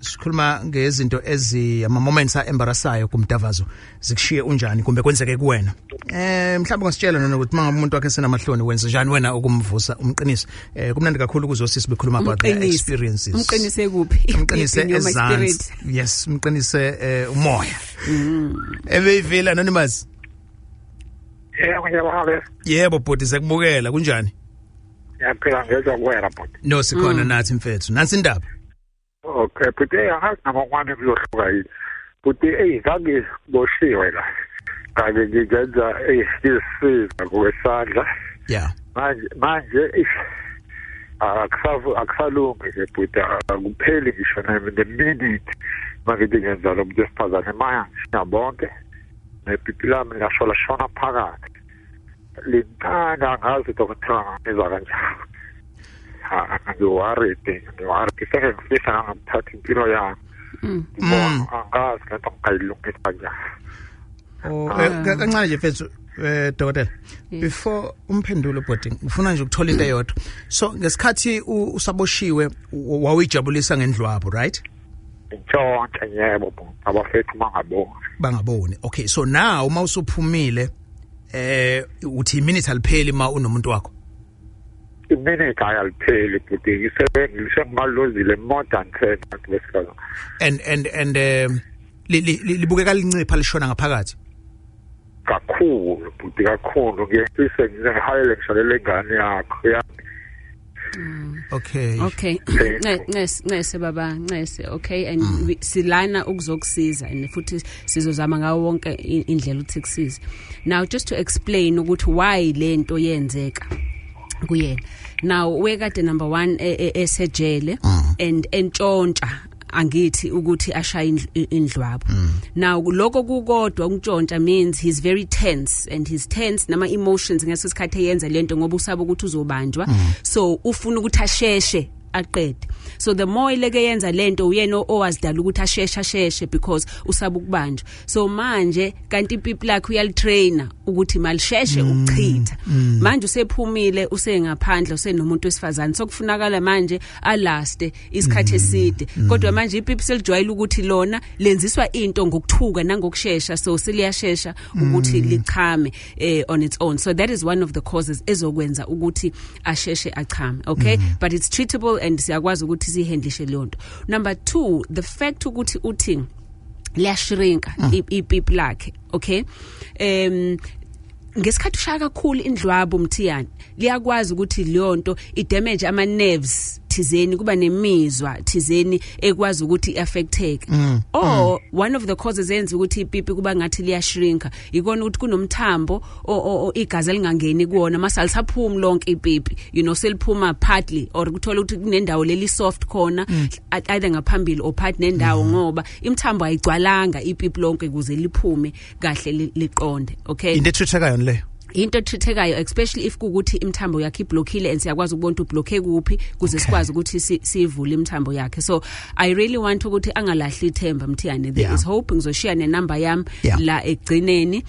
Sikhuluma ngezinto ezi ama moments a embarrassayo kumdavazo, zikushiye unjani kumbe kwenzeke kuwena. Mhlawumbe ungasitshela nona ukuthi mangabe umuntu wakhe senamahloni, wenza njani wena ukumvusa, umqinise? Kumnandi kakhulu kuzosisi bekhuluma about their Umqinise. experiences. Umqinise kuphi? Umqinise In your ezansi. spirit. Yes, umqinise umoya. Mayville anonymous. Yebo, ngiyabona. Yebo bhuti, sekubukela, kunjani? Ngiyaphila, ngezwa kuwena bhuti. No, sikhona nathi mfethu. Nansi indaba. Okay, bhuti, angazi noma kwami kuyohluka yini. Bhuti, ngangiboshiwe la. Kake ngingenza ngizisiza ngokwesandla. Manje akusalungi nje bhuti, akupheli ngisho ne-minute mangithi ngenza lo muntu wesifazane, maya ngishiya bonke nepipi lami lasho lashona phakathi. Lincane, angazi dokotela ngizwa kanjani. Ngiworried, ngiworried, seke ngifisa ngangamthatha impilo yami. Ngibona angazi lento ngingayilungisa kanjani. Oh, kancane nje mfethu, dokotela. Before umphendulo bhuti, ngifuna nje ukuthola into eyodwa. So ngesikhathi usaboshiwe wawuyijabulisa ngendlwabo, right? Ntshontshe, yebo bhuti, abafethu bangaboni. Bangaboni. Okay, so now uma usuphumile, uthi iminute alipheli ma unomuntu wakho? Iminute ayalipheli bhuti, ngisengimalozile more than 10 abantu besifazane. And libukeka lincipha lishona ngaphakathi. Kakhulu bhuti, kakhulu, ngiyefisa ngihayele ngisho le ngane yakho ya. Okay. Okay. Ncese baba, ncese. Okay, and silana ukuzokusiza, and futhi sizozama ngawo wonke indlela ukuthi kusize. Now just to explain ukuthi why lento yenzeka kuyena. Now wekade number 1 esejele and entshontsha, angithi ukuthi ashaye indlwabo. Now lokho kukodwa ukuntshontsha means he's very tense, and he's tense nama emotions ngeso sikhathi eyenza lento, ngoba usaba ukuthi uzobanjwa. So ufuna ukuthi asheshe aqede. So the more ileke yenza lento, uyena owazidala ukuthi asheshe because usaba ukubanjwa. So manje kanti ipipi lakhe uyalitrainer ukuthi malisheshe ukuchitha. Manje usephumile, usengaphandle, usenomuntu wesifazane, so kufunakala manje alaste isikhathi eside. Kodwa manje ipipi selijwayele ukuthi lona lenziswa into ngokuthuka nangokushesha, so seliyashesha ukuthi lichame on its own. So that is one of the causes ezokwenza ukuthi asheshe achame, okay? But it's treatable and siyakwazi ukuthi sihandlishe leyo nto. Number 2, the fact ukuthi uthi liyashrinka ipipi lakhe, okay? Ngesikhathi ushaya kakhulu indlwabo mthiyane, liyakwazi ukuthi leyo nto idamage ama nerves thizeni, kuba nemizwa thizeni ekwazi ukuthi iaffecteke. Or one of the causes enza ukuthi ipipi kuba ngathi liyashrinka ikona ukuthi kunomthambo igazi elingangeni kuwona, mase alisaphumi lonke ipipi, seliphuma partly, or kuthola ukuthi kunendawo leli soft khona, either ngaphambili or part nendawo, ngoba imithambo ayigcwalanga ipipi lonke ukuze liphume kahle liqonde, okay? Into ethuthekayo leyo. Into ethuthekayo, especially if kukuthi imithambo yakhe iblockile, and siyakwazi ukubona ukuthi ublockhe kuphi kuze sikwazi ukuthi sivule imithambo yakhe. So I really want ukuthi angalahli ithemba mthiyane, there is hope. Ngizoshiya nenamba yami la egcineni,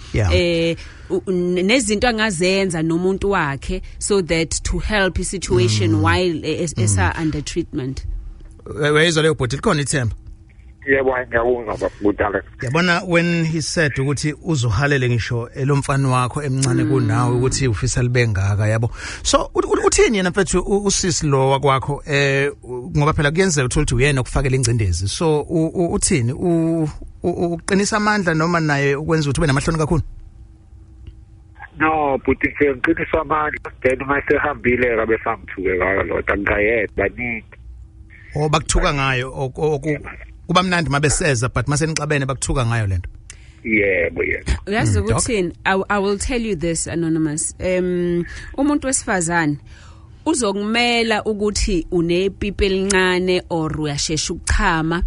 nezinto angazenza nomuntu wakhe so that to help the situation while esa under treatment. Wayizwa leyo bhuti, likhona ithemba. Yebo, hayi, ngiyakuzwa bhuti Alex. Yabona, when he said ukuthi uzohalele ngisho elomfana wakho emncane kunawe, ukuthi ufisa libe ngaka, yabo. So uthini yena mfethu, usisi lo wakwakho, ngoba phela kuyenzeka uthola ukuthi uyena okufakela ingcindezi? So uthini, uqinisa amandla noma naye ukwenza ukuthi ube namahloni kakhulu? No bhuti, ngifike ngiqinisa amandla, then uma sehambile kabe sangithuke ngayo lodwa, ngingayedwa, baningi. O, bakuthuka ngayo, kuba mnandi mabeseza, but mase nixabene bakuthuka ngayo lento. Yebo. Uyazi Doc? Ukuthini, I will tell you this, Anonymous, umuntu wesifazane uzokumela ukuthi unepipi elincane or uyashesha ukuchama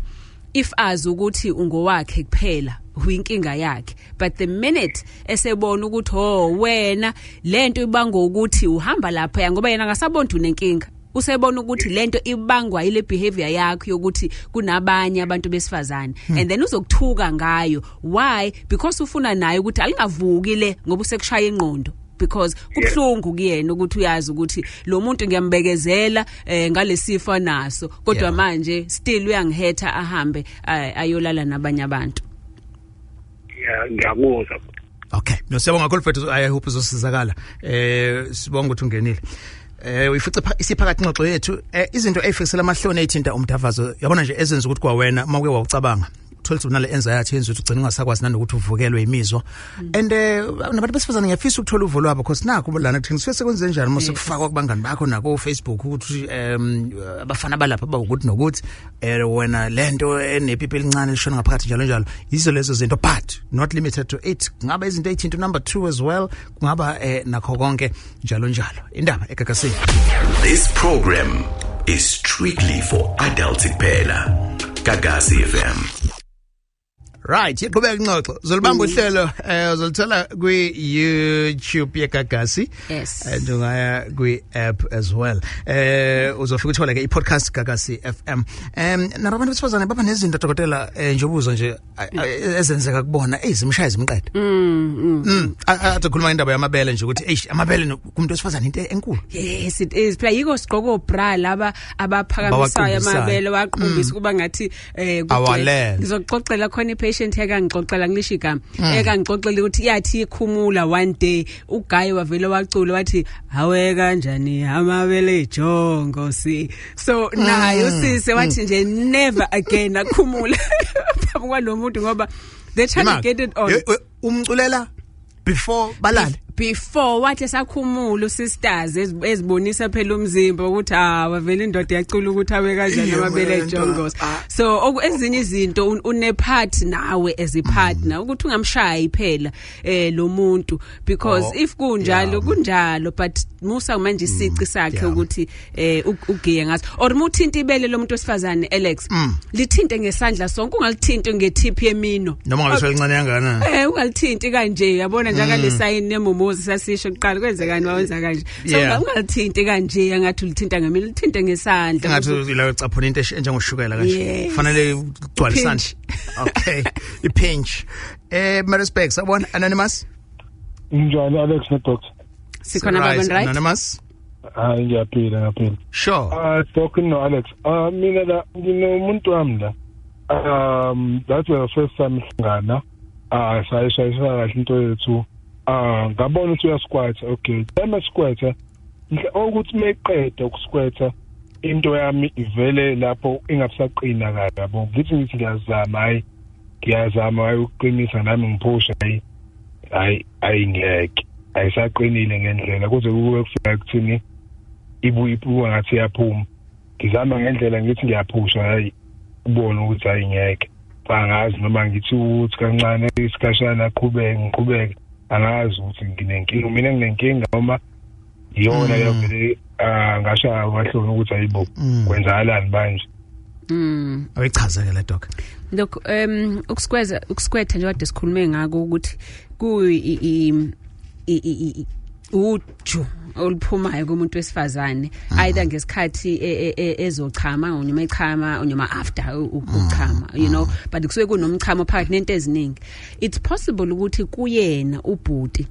if azi ukuthi ungowakhe kuphela, uyinkinga yakhe. But the minute esebona ukuthi, oh, wena lento ibangwa ukuthi uhamba lapha, ngoba yena angasabona ukuthi unenkinga, usebona ukuthi lento ibangwa ile behavior yakho yokuthi kunabanye abantu besifazane, and then uzokuthuka ngayo. Why? Because ufuna naye ukuthi alingavuki le, ngoba usekushaya ingqondo, because kubhlungu kuyena ukuthi uyazi ukuthi lo muntu ngiyambekezela ngalesifo naso, kodwa manje still uyangihetha, ahambe ayolala nabanye abantu. Yeah, ngiyakuzwa. Okay, no, siyabonga kakhulu mfethu. I hope uzosizakala. Sibonga ukuthi ungenile. Uyifice isiphakathi ingxoxo yethu, izinto ezifikisela amahloni ethinta umdavazo. Yabona nje, ezenza ukuthi kwawena mawuke wawucabanga uthola ukuthi unale anxiety yenza ukuthi ugcine ungasakwazi nanokuthi uvukelwe imizwa. And nabantu besifazane, ngiyafisa ukuthola uvo lwabo, because nakho lana kuthi ngisuke sekwenze njani mase kufakwa kubangani bakho nako Facebook ukuthi abafana balapha bawukuthi nokuthi wena lento enepipi elincane lishona ngaphakathi, njalo njalo. Yizo lezo zinto, but not limited to it. Kungaba izinto ezithinta number 2 as well, kungaba nakho konke, njalo njalo. Indaba eGagasini. This program is strictly for adults kuphela. Gagasi FM. Right, iqhubeka ingxoxo. Uzolibamba uhlelo, uzolithola kwi YouTube yeGagasi. And ungaya kwi app as well. Uzofika uthole ke i-podcast Gagasi FM. Nabantu besifazane baba nezinto, dokotela, nje ubuzo nje ezenzeka kubona ezimshaya zimqede. Athi khuluma indaba yamabele nje, ukuthi eish, amabele kumuntu wesifazane into enkulu. Yes, it is. Phela yiko sigqoko bra laba abaphakamisayo Bawaqumbisisayo. amabele, waqumbisa kuba ngathi kugcwele. Awalele. Ngizokuxoxela khona i-patient ekangixoxela, ngilisho igama, ekangixoxela ukuthi yathi ikhumula one day, ugayi wavele wacula wathi, "Hawe, kanjani amabele jongo si." So nayo usise wathi nje never again akhumula phambi kwalomuntu, ngoba they trying to get it on. Umculela before balale. Before, wathi esakhumula usisters ezibonisa phela umzimba ukuthi ah, wavela indoda yacula ukuthi awe kanjani Iyo, amabele wena, ejongos. So ezinye izinto une part nawe as a partner ukuthi ungamshayi phela lo muntu, because if kunjalo kunjalo, but musa manje isici sakhe ukuthi ugiye ngaso or muthinta ibele lomuntu wesifazane, Alex, lithinte ngesandla sonke, ungalithinti ngetip yemino. Noma ngabe selincane kangakanani. Ungalithinti kanje, yabona, njengale sign yemomozi sasisho kuqala, kwenzekani wawenza kanje. So ungalithinti kanje angathi ulithinta ngemino, lithinte ngesandla. Ngathi la ucaphuna into enjengoshukela kanje. Yes. Fanele ugcwale Pinch. isandla. Okay, i-pinch. Maritzburg, sawubona, Anonymous. Njani Alex no Doctor? Sikhona baba, right? Anonymous. Hayi, ngiyaphila, ngiyaphila. Sure. Ah, Doc no Alex. Ah, mina la nginomuntu wami la. That was the first time sihlangana. Ah, sayishayisa kahle into yethu. Ah, ngabona ukuthi uyasquat. Okay. Time squat. Ukuthi meqeda ukusquat, into yami ivele lapho ingabisaqina kahle, yabo. Ngithi ngiyazama, hayi, ngiyazama, hayi, ukuqinisa nami ngiphusha, hayi, hayi, ayingeke, ayisaqinile ngendlela kuze kube kufika kuthini, ibuye ibuka ngathi iyaphuma. Ngizama ngendlela, ngithi ngiyaphusha, hayi, ubone ukuthi ayingeke. Angazi noma ngithi ukuthi kancane isikhashana, aqhubeke, ngiqhubeke. Angazi ukuthi nginenkinga mina, nginenkinga noma iyona yavele. Ngashaya amahloni ukuthi ayibo, kwenzakalani manje? Ayichazeke le, Doc. Look, ukusqueeza, ukusquirta nje kade sikhulume ngako ukuthi ku uju oluphumayo kumuntu wesifazane, either ngesikhathi ezochama noma echama noma after ukuchama, but kusuke kunomchamo phakathi nento eziningi. It's possible ukuthi kuyena ubhuti,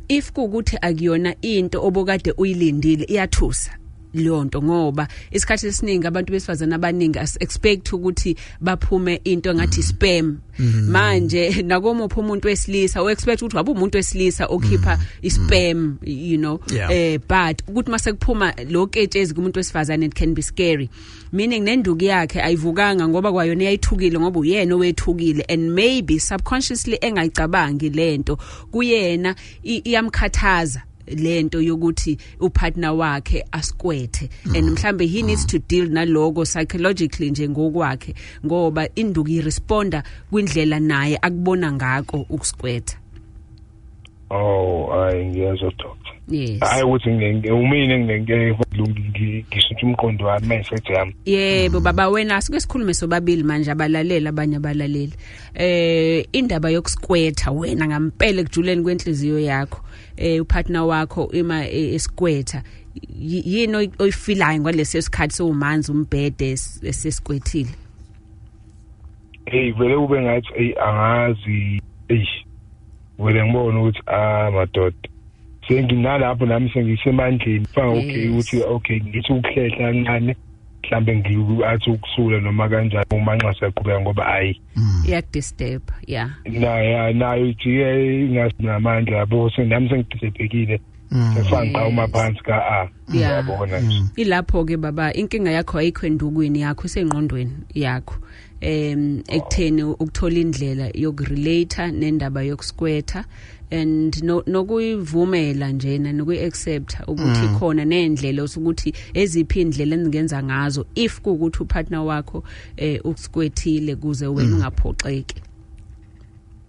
if kuukuthi akuyona into obokade uyilindile, iyathusa. leyo nto, ngoba isikhathi esiningi abantu besifazana abaningi as expect ukuthi baphume into engathi sperm. Manje nakomuphi umuntu wesilisa u expect ukuthi wabe umuntu wesilisa okhipha isperm. But ukuthi mase kuphuma lo ketshezi kumuntu wesifazane, it can be scary, meaning nenduku yakhe ayivukanga ngoba kwayona iyayithukile, ngoba uyena owethukile, and maybe subconsciously engayicabangi lento kuyena, iyamkhathaza lento yokuthi upartner wakhe asquirte, and mhlambe he needs to deal naloko psychologically nje ngokwakhe, ngoba induku iresponda kwindlela naye akubona ngako ukusquirta. Oh, hayi, ngiyezwa, doctor. Yes. Hayi, ukuthi umina nginenkinga, ngishintsha umqondo wami, mindset yami. Yebo baba, wena asike sikhulume sobabili manje, abalaleli, abanye abalaleli. Indaba yokusquirta, wena ngampela ekujuleni kwenhliziyo yakho, upartner wakho ima esquirta, yini oyifilayo ngalesi sikhathi sowumanzi umbhede esesquirtile? Hey, vele kube ngathi, hey, angazi, eish, vele ngibona ukuthi, ah, madoda, senginalapho nami sengisemandleni fanga, okay, ukuthi okay, ngithi ukuhlehla kancane, mhlambe ngiathi ukusula noma kanjani uma nxa siyaqhubeka, ngoba ayi. Iyakudisturb, yeah. Nayo nayo ijike ingasinamandla, yabo, senami sengidisturbekile, sefanga ngiqhawuma phansi ka a, yabona nje. Ilapho ke baba, inkinga yakho ayikho endukwini yakho, isengqondweni yakho, ekutheni ukuthola indlela yokurelate nendaba yokusquirta and no nokuyivumela njena, nokuyi-accept ukuthi khona nendlela ukuthi eziphi indlela engingenza ngazo if kuukuthi upartner wakho ukusquirtile, kuze wena ungaphoxeki.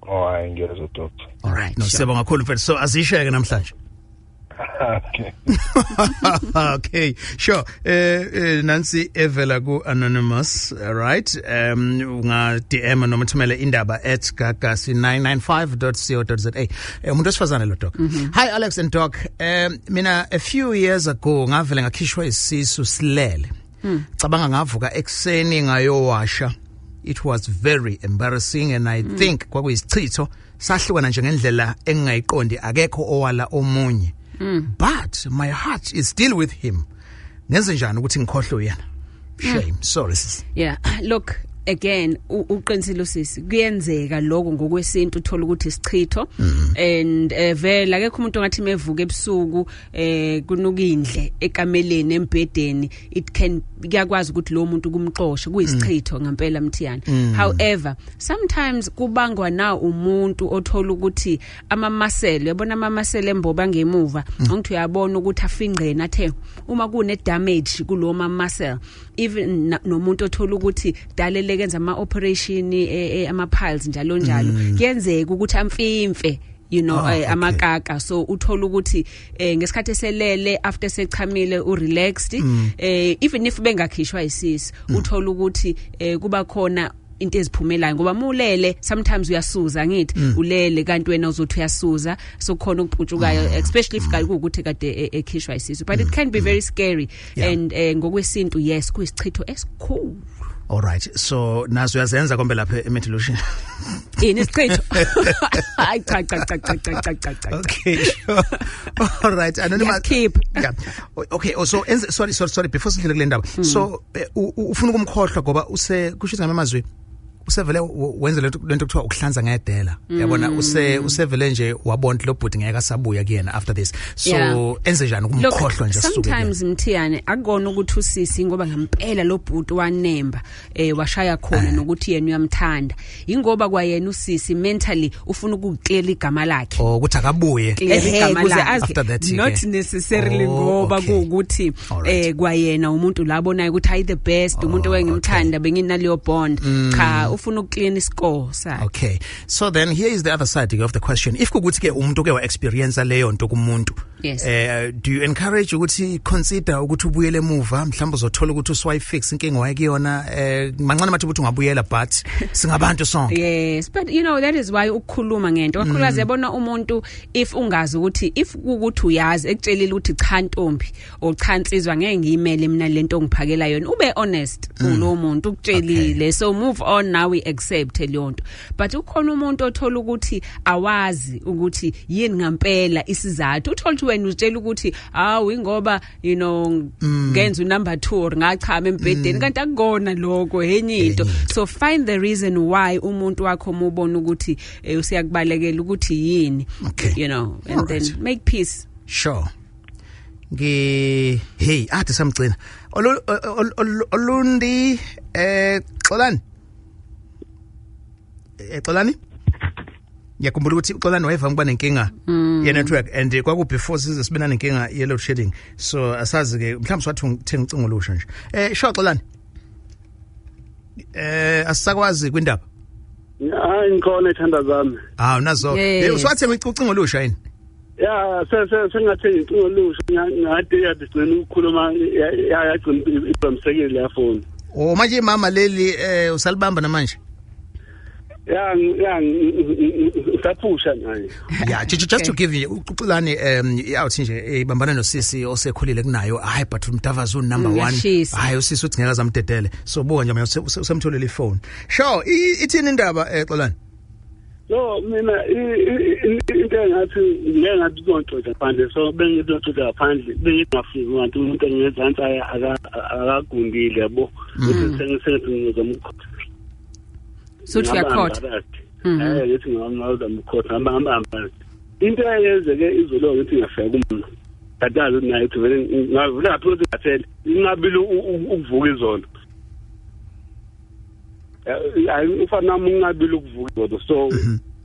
Oh, hayi, ngiyezwa, doctor. All right, no, siyabonga kakhulu, mfethu. So azisheke namhlanje. Okay. Okay, sure. Nansi evela ku anonymous, all right? Unga DM noma thumele indaba @gagasi995.co.za. Umuntu wesifazane lo, doc. "Hi Alex and Doc. Mina a few years ago ngavele ngakhishwa isisu silele. Cabanga ngavuka ekseni ngayowasha. It was very embarrassing and I think kwakuyisichitho. Sahlukana nje ngendlela engingayiqondi, akekho owala omunye. But my heart is still with him. Ngenze njani ukuthi ngikhohlwe yena? Shame, sorry sis." Yeah, look, again, uqinisile usisi, kuyenzeka lokho ngokwesintu, uthola ukuthi isichitho, and vele akekho umuntu ongathi mevuka ebusuku kunuka indle ekameleni, embhedeni, it can, kuyakwazi ukuthi lo muntu kumxoshe, kuyisichitho ngempela, Mthiyana. However, sometimes kubangwa na umuntu othola ukuthi amamuscle, uyabona, amamuscle emboba ngemuva, ngithi uyabona ukuthi afingqene, athe uma kune damage kulo ma muscle, even nomuntu othola ukuthi daleleke enza ama operation, ama piles, njalo njalo, kuyenzeka ukuthi amfimfe amakaka. So uthola ukuthi ngesikhathi eselele, after sechamile, u relaxed, even if bengakhishwa isisu, uthola ukuthi kuba khona into eziphumelayo, ngoba mulele sometimes uyasuza, ngithi ulele kanti wena uzothi uyasuza, so khona ukuputshukayo, especially if kuwukuthi kade ekhishwa isisu. But it can be very scary and ngokwesintu, yes, kuyisichitho esikhulu. All right, so nazo uyazenza kombe lapha eMetolution? Ini, isichitho? Hayi, cha cha cha cha cha cha cha cha. Okay, sure, all right, anonymous. Ngiyakhipha. Yeah, okay. Oh, so sorry, sorry, sorry, before sidlule kule ndaba, so ufuna ukumkhohlwa ngoba use kusho ukuthi ngamazwi usevele wenze lento kuthiwa ukuhlanza ngedela, yabona, usevele nje wabona lo bhuti ngeke asabuya kuyena after this, so enze njani ukumkhohlwa nje asuke kuyena? Sometimes, Mthiyane, akukona ukuthi usisi, ngoba ngempela lo bhuti wanemba, washaya khona nokuthi yena uyamthanda, ingoba kwayena usisi mentally ufuna ukuclear igama lakhe. Oh, ukuthi akabuye. Clear Ehhe, igama kuze lakhe. After that, ke. Not necessarily ngoba kuukuthi kwayena umuntu labonayo ukuthi hayi, the best umuntu owengimthanda, benginaleyo bond. Cha, ufuna ukuclean iscore sakhe. Okay. So then here is the other side of the question. If kukuthi ke umuntu ke wa experience leyo nto kumuntu, do you encourage ukuthi consider ukuthi ubuyele emuva, mhlawumbe uzothola ukuthi uswayifix inkinga wayekuyona, mancane mathuba ukuthi ungabuyela, but singabantu sonke. Yes, but you know that is why ukukhuluma ngento, kakhulukazi yabona umuntu, if ungazi ukuthi, if kukuthi uyazi ekutshelile ukuthi cha ntombi or cha nsizwa, ngeke ngiyimele mina lento ongiphakela yona, ube honest kulo muntu ukutshelile, so move on nawe. Nawe accept leyo nto, but ukhona umuntu othola ukuthi awazi ukuthi yini ngempela isizathu. Uthola ukuthi wena uzitshela ukuthi hawu, ingoba ngenza unumber 2 or ngachama embhedeni, kanti akukona lokho, enye into. So find the reason why umuntu wakho mubona ukuthi usiyakubalekela, ukuthi yini, and All right. then make peace. Sure. Ngi hey, athi samgcina. Olundi, Xolani. Xolani? Ngiyakhumbula ukuthi uXolani wayevama ukuba nenkinga ye network and kwaku before size sibe nenkinga ye load shedding. So asazi ke, mhlawumbe siwathi ngithenga ucingo olusha nje. Sure Xolani. Asisakwazi kwindaba. Hayi, ngikhona, ithanda zami. Ah, unazo. Yes. Usiwathenga ucingo olusha yini? Ya, sengathenga ucingo olusha, ngade yathi sigcina ukukhuluma, yagcina iphazamisekile leya phone. Oh, manje mama leli usalibamba namanje? Ya, ngisaphusha naye. Yeah, just to give you, uXolani out nje ibambana nosisi osekhulile kunayo. Hayi, but umdavazo number 1. Uyashisa. Hayi, usisi uthi ngeke azamdedele. So buka nje manje usemtholele ifone. Sure, ithini indaba, Xolani? No, mina into engathi ngeke ngathi kuzontshontsha ngaphandle, so bengizontshontsha ngaphandle, bengingafiki kanti umuntu engezansi akagundile, yabo, ukuthi sengisengithi ngizama ukukhotha. So uthi uyakhotha. Ngithi ngizama ukukhotha, ngihamba ngihamba. Into eyenzeke izolo, ngithi ngiyafika kumna kadazi ukuthi naye uthi vele ngavula ngaphi ukuthi ngathele inqabile ukuvuka izolo. Hayi, ufana nami, unqabile ukuvuka izolo, so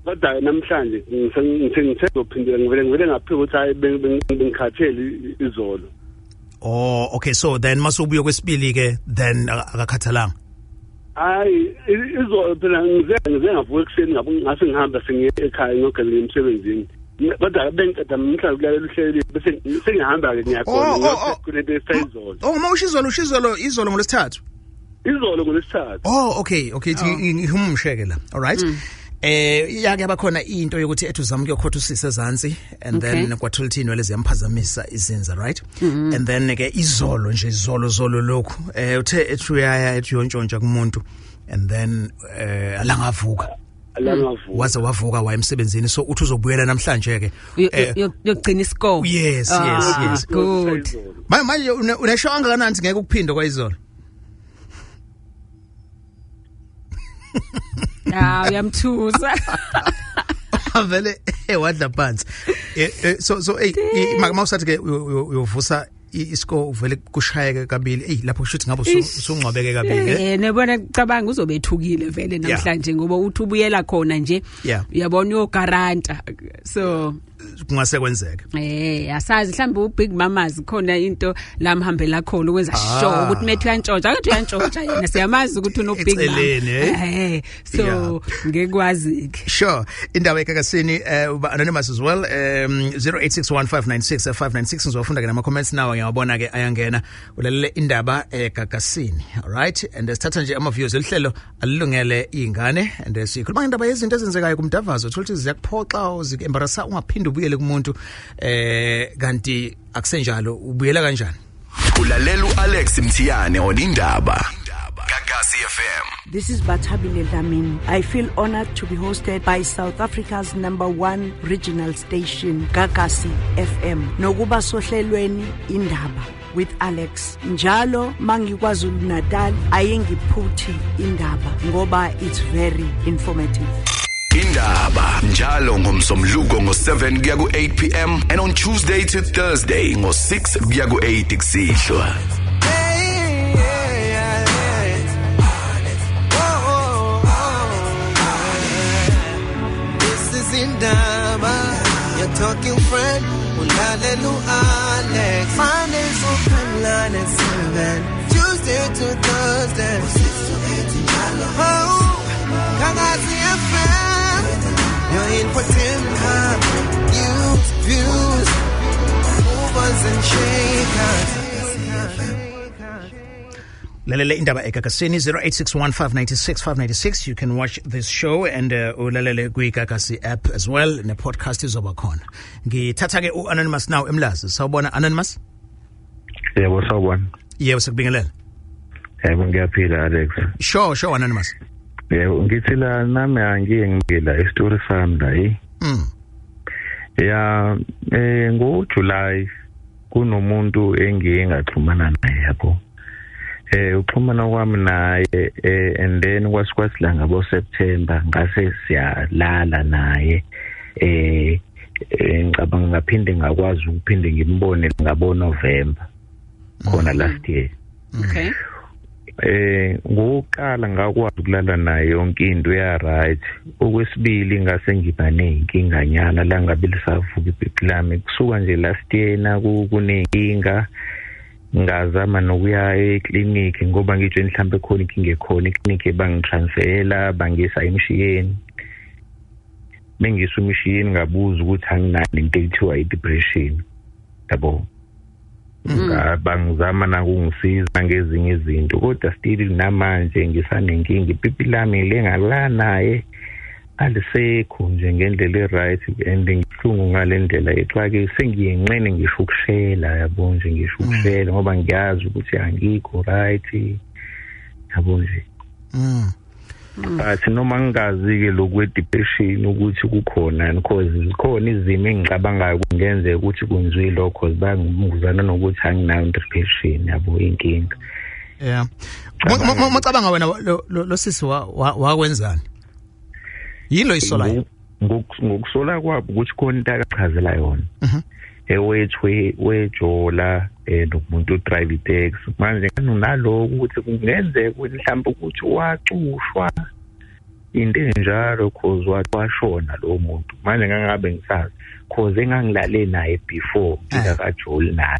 kodwa namhlanje ngisezophindela, ngivele ngaphika ukuthi hayi, bengikhathele izolo. Oh, okay, so then masubuye kwesibili ke, then akakhathalanga. Hayi, izolo phela ngize ngavuka ekuseni, ngabe ngase ngihamba sengiye ekhaya ngiyogeza emsebenzini, kodwa bengiceda mhlawumbe kulalela uhlelo, bese sengihamba-ke ngiyakhona kulento esayizolo. Oh, uma usho izolo, usho izolo, izolo ngolwesithathu. Izolo ngolwesithathu. Oh, okay, ngihumusheke la. All right. Yake abakhona into yokuthi ethi uzama ukuyokhotha usisi ezansi and then kwathola ukuthi inwele ziyamphazamisa izinza, right? And then ke izolo nje, izolo zolo lokhu, uthe ethi uyaya, ethi uyontshontsha kumuntu and then alangavuka. Alangavuka. Waze wavuka waya emsebenzini, so uthi uzobuyela namhlanje ke. Yokugcina iscore. Yes. Good. Manje unesho kangakanani ngeke ukuphinde kwayizolo? Ah, uyamthusa. Vele wadla phansi. So hey, mawusathi ke uyovusa iscore, uvele kushayeke kabili. Ey, lapho kusho ukuthi ngabe usungcwabeke kabili. Nebona cabanga uzobethukile vele namhlanje ngoba uthi ubuyela khona nje. Uyabona, uyogaranta. So kungase kwenzeke. Asazi, mhlawumbe uBig Mamas khona into la mhambela khona ukwenza sure ukuthi methu uyantshontsha, akathi uyantshontsha yena, siyamazi ukuthi uno Big Mama. Eceleni, eh? So ngekwazi ke. Sure. Indaba eGagasini, uba anonymous as well. 0861596596, ngizowafunda ke nama comments nawa, ngiyawabona ke ayangena. Ulalele indaba eGagasini. All right. And sithatha nje ama views, lihlelo alilungele izingane and sikhuluma ngendaba yezinto ezenzekayo kumdavazo. Uthola ukuthi ziyakuphoxa, uziembarrassa, ungaphinde ubuyele kumuntu, kanti akusenjalo, ubuyela kanjani? Ulalela uAlex Mthiyane on Indaba Gagasi FM. This is Bathabile Dlamini. I feel honored to be hosted by South Africa's number one regional station, Gagasi FM. Nokuba sohlelweni Indaba with Alex. Njalo mangikwaZulu Natal ayingiphuthi indaba ngoba it's very informative. Indaba njalo ngomsombuluko ngo7 kuya ku8 pm and on Tuesday to Thursday ngo6 kuya ku8 kusihlwa. Hey, yeah. Oh. This is Indaba, your talking friend. Ulalelu Alex. Mondays open line at 7. Tuesday to Thursday. 6 to 8. Oh, Gagasi FM. Your infotainment, news, views, movers and shakers. Lalele indaba eGagasini, 0861596596. You can watch this show and ulalele kwiGagasi app as well, ne podcast izoba khona. Ngithatha ke uAnonymous now eMlazi. Sawubona, Anonymous. Yebo, sawubona. Yebo, sikubingelela. Yebo, ngiyaphila, Alex. Sure, Anonymous. Yebo, ngithi la nami angiye ngibila isitori sami la eh. Ya, ngoJuly kunomuntu engiye ngaxhumana naye yabo. Uxhumana kwami naye and then kwasikwasi la ngabo September ngase siyalala naye. Ngicabanga ngaphinde ngakwazi ukuphinde ngimbone ngabo November khona last year. Okay. Ngokuqala ngakwazi ukulala naye yonke into ya right. Okwesibili ngase ngiba nenkinga nyana la ngabe lisavuka ipipi lami kusuka nje last year na kunenkinga ngazama nokuya eclinic ngoba ngitsho mhlambe khona inkinga ekhona eclinic bangitransfera bangisa emshiyeni. Bengisa umshiyeni ngabuza ukuthi anginayo into ekuthiwa i-depression yabo. Bangizama nakungisiza ngezinye izinto kodwa still namanje ngisanenkinga ipipi lami lengalala naye alisekho nje ngendlela e-right and ngihlungu ngale ndlela exake sengiyenqene ngisho ukushela yabo nje ngisho ukushela ngoba ngiyazi ukuthi angikho right yabo nje. But noma ngingazi ke lokwe depression ukuthi kukhona because zikhona izimo engicabangayo kungenzeka ukuthi kwenziwe lokho zibanguzana nokuthi anginayo depression yabo inkinga. Yeah. Mocabanga wena lo sisi wakwenzani? Yini lo isolayo? Ngokusola kwabo ukuthi khona into akachazela yona. Ewethu wejola nomuntu drive taxi manje naloko ukuthi kungenzeka ukuthi mhlawumbe ukuthi wacushwa into enjalo cause washona lo muntu manje ngangabe ngisazi cause engangilale naye before ngingakajoli naye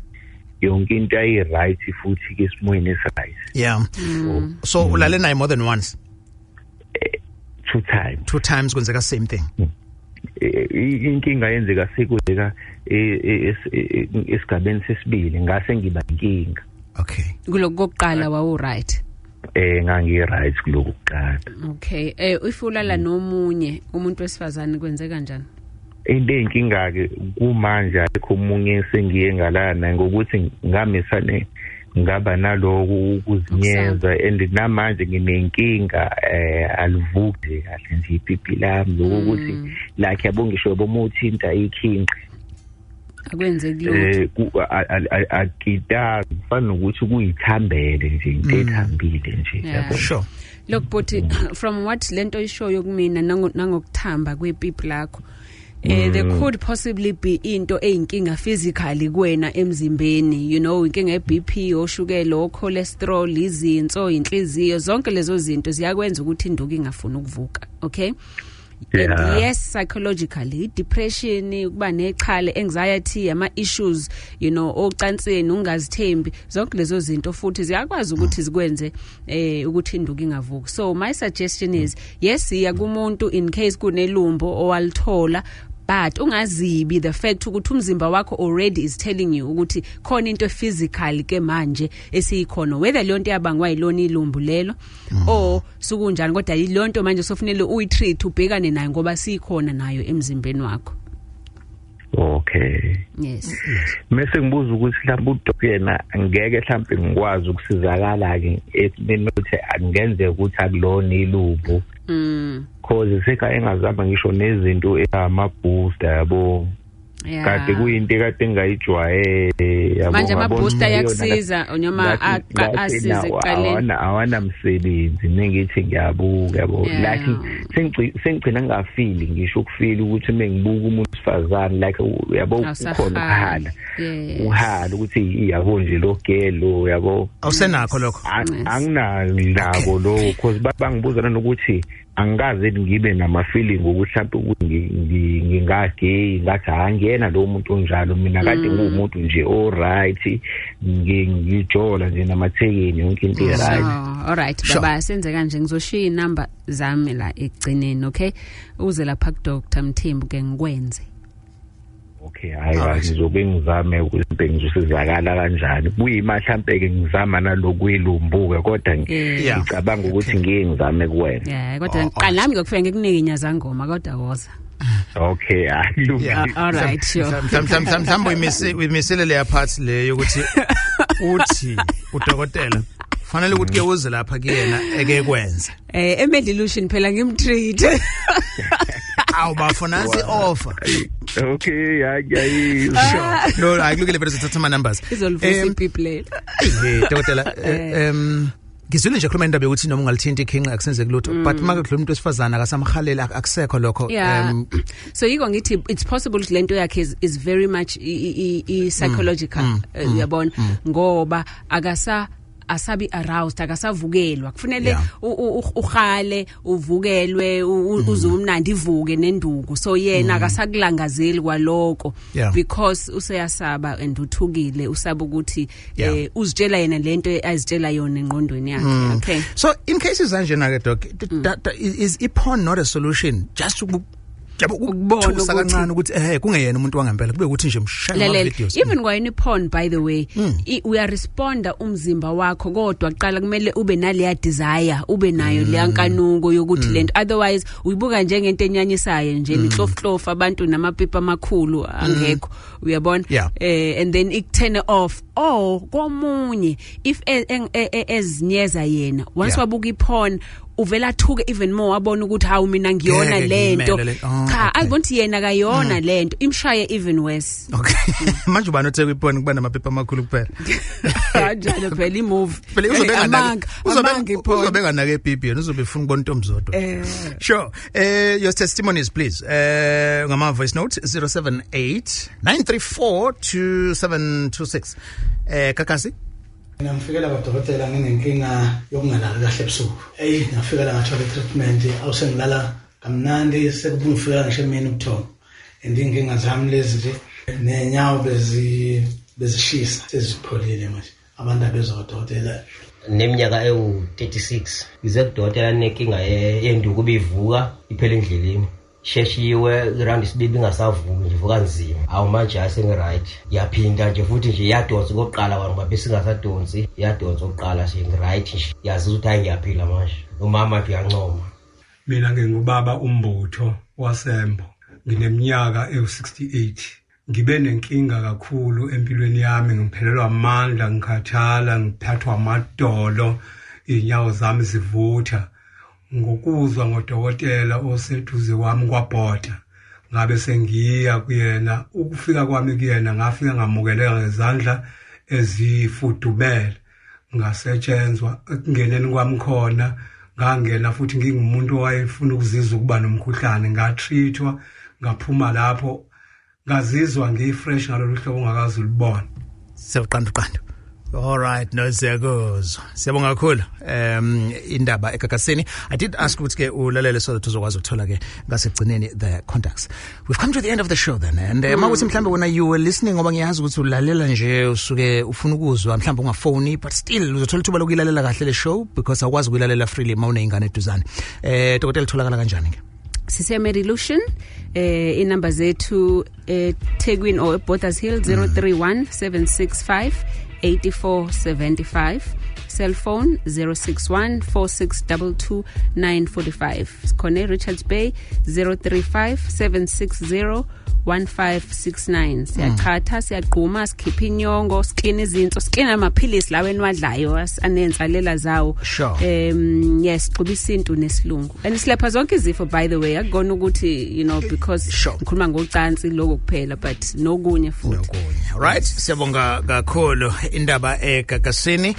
yonke into ayi right futhi ke esimweni esi right. Yeah. So ulale naye more than once? 2 times. 2 times kwenzeka same thing. Inkinga yenzeka sekuzeka esigabeni sesibili ngase ngiba inkinga. Okay. Kulokuqala wawu right. Ngangi right kulokuqala. Okay. If ulala nomunye umuntu wesifazane kwenzeka kanjani? Into inkinga ke kumanje ayikho omunye sengiye ngalana ngokuthi ngamisane ngaba naloku ukuzinyeza and namanje nginenkinga alivuki kahle nje ipipi lami lokuthi like yabo ngisho bomuthinta ikhinqi akwenzeki lutho akita kufana nokuthi kuyithambele nje into ethambile nje yabo. Sure. Look but from what lento ishoyo kumina nangokuthamba kwepipi lakho there could possibly be into eyinkinga physically kuwena emzimbeni, you know, inkinga ye-BP, oshukela, o-cholesterol, izinso, inhliziyo, zonke lezo zinto ziyakwenza ukuthi induku ingafuni ukuvuka, okay? Yeah. And yes, psychologically, depression, ukuba nechale, anxiety, ama issues, you know, ocansini, ungazithembi, zonke lezo zinto futhi ziyakwazi ukuthi zikwenze ukuthi induku ingavuki. So my suggestion is, yes, iya kumuntu in case kunelumbo owalithola, but ungazibi the fact ukuthi umzimba wakho already is telling you ukuthi khona into physical ke manje esiyikhona, whether leyo nto yabangwa yilona ilumbu lelo or sukunjani, kodwa yilonto manje sofanele uyitreat ubhekane nayo ngoba sikhona nayo emzimbeni wakho. Okay. Yes. Mase ngibuza ukuthi mhlawumbe uDoc yena ngeke mhlawumbe ngikwazi ukusizakala ke esimeni ukuthi angenzeka ukuthi akulona ilumbu. Cause seka engazama ngisho nezinto ama booster yabo. Kade kuyinto ekade ngayijwayele yabo. Manje ama booster yakusiza noma asize eqaleni. Awana msebenzi nengithi ngiyabuka yabo. Like sengigcina ngingafili ngisho ukufila ukuthi mengibuka umuntu wesifazane like yabo ukhona ukuhala. Uhala ukuthi yabo nje lo girl yabo. Awusenakho lokho. Anginako lokho cause bangibuza nanokuthi angikaze ngibe nama feeling ukuthi mhlawumbe ukuthi ngingagay ngathi angiyena lo muntu onjalo mina kade ngumuntu nje all right ngijola nje namathekeni yonke into i right. All right baba, senze kanje ngizoshiya inamba zami la ekugcineni, okay? Uze lapha ku Dr Mthembu ke ngikwenze. Okay, hayi ngizobe ngizame ukuthi ngizosizakala kanjani. Kuyima mhlambe ke ngizama nalokwilumbuka kodwa ngicabanga ukuthi ngiye ngizame kuwena. Yeah, kodwa ngiqala nami ngokufika ngikunike inyazangoma kodwa woza. Okay, alungile. All right, sure. Mhlawumbe uyimisile leya part le yokuthi uthi udokotela Fanele ukuthi ke uze lapha kuyena eke kwenze. Emedilution phela ngimtreat. Awu bafo, nansi offer. Okay, hayi, ngiyayizwa. Sure. No, ayikulungile vele, sithatha ama numbers. Izolivusa ipipi lelo. Hey dokotela, ngizwile nje khuluma indaba yokuthi noma ungalithinta ikhinqa akusenzeki lutho, but make kudlula umuntu wesifazana akasamhaleli, akusekho lokho. So yiko ngithi it's possible ukuthi lento yakhe is very much i psychological, uyabona, ngoba akasa asabi aroused, akasavukelwa. Kufanele uhale uvukelwe, uze umnandi, ivuke nenduku, so yena akasakulangazeli kwaloko because useyasaba and uthukile, usaba ukuthi uzitshela yena lento azitshela yona engqondweni yakhe, okay? So in cases kanjena ke doc, is iporn not a solution, just yabo Ukubona ukuthusa ukuthi- kancane ukuthi kungeyena umuntu wangempela, kube ukuthi nje mshaya ama Lalela, videos? even kwayona iporn, by the way, uyaresponda umzimba wakho, kodwa kuqala kumele ube naleya desire, ube nayo leya nkanuko yokuthi lento, otherwise uyibuka njengento enyanyisayo nje, nihlof abantu namapipa amakhulu angekho, uyabona? Yeah. And then ik turn off, or komunye if ezinyeza yena once wabuka iporn, uvela athuke even more, abona ukuthi hawu, mina ngiyona Ngeke lento. ngiyimele oh, Cha, okay. ayibona ukuthi yena kayona lento, imshaye even worse. Okay, manje ubani othe kwiporn kuba namapipa amakhulu kuphela? Kanjalo phela imovie. Phela uzobe Amanga, enganaki, uzobe amanga iporn. uzobe enganake epipi yena, uzobe efuna ukubona intombi zodwa. Sure. Your testimonies please. Ngama voice note 078 934 2726. Kakasi. Mina ngifikela kwadokotela nginenkinga yokungalali kahle ebusuku. Eyi, ngafika la ngathola i-treatment, awusengilala kamnandi, sekubungifikela ngisho emini ubuthongo. And iy'nkinga zami lezi nje ney'nyawo bezishisa, sezipholile manje. Abantu abezwa kwadokotela. Neminyaka ewu-36, ngize kudokotela nenkinga yenduku ibivuka iphele endleleni, sheshiwe iround isibibi, ingasavuki nje, ivuka nzima. Awu, manje hayi, sengi-right. Yaphinda nje futhi nje iyadonsa okokuqala kwami, besingasadonsi, iyadonsa okokuqala, sengi-right nje, yazizwa ukuthi hayi, ngiyaphila manje, umama nje uyancoma. Mina ngingubaba umbutho wasembo, ngineminyaka ewu-68. Ngibe nenkinga kakhulu empilweni yami, ngiphelelwa amandla, ngikhathala, ngiphathwa amadolo, iy'nyawo zami zivutha. Ngokuzwa ngodokotela oseduze kwami kwabhoda, ngabe sengiya kuyena. Ukufika kwami kuyena, ngafika ngamukeleka ngezandla ezifudumele, ngasetshenzwa. Ekungeneni kwami khona, ngangena futhi ngingumuntu owayefuna ukuzizwa ukuba nomkhuhlane, ngatreatwa, ngaphuma lapho ngazizwa ngiyifresh ngalolu hlobo ongakaze ulubone. Sewuqanda uqanda. All right, no, siyakuzwa. Siyabonga kakhulu. Indaba egagasini. I did ask ukuthi ke ulalele so that uzokwazi ukuthola ke ngasekugcineni the contacts. We've come to the end of the show then, and mawuthi mhlambe when you were listening, ngoba ngiyazi ukuthi ulalela nje usuke ufuna ukuzwa, mhlambe ungafoni, but still uzothola ithuba lokuyilalela kahle le show because awukwazi ukuyilalela freely mawuneyingane eduzane. Dokotela, tholakala kanjani ke? Sise Medilution, inamba zethu eThekwini or Botha's Hill, 031 765 8475, cell phone 061 4622 945. Sikhona Richards Bay, 035 760 1569. Siyachatha, siyaqhuma, sikhipha inyongo, siklina izinso, siklina amaphilisi lawo eniwadlayo anensalela zawo. Yes, xuba isintu nesilungu and silapha zonke izifo, by the way. Akukona ukuthi because ngikhuluma ngocansi lokho kuphela, but nokunye futhi. Right, siyabonga kakhulu. Indaba egagasini,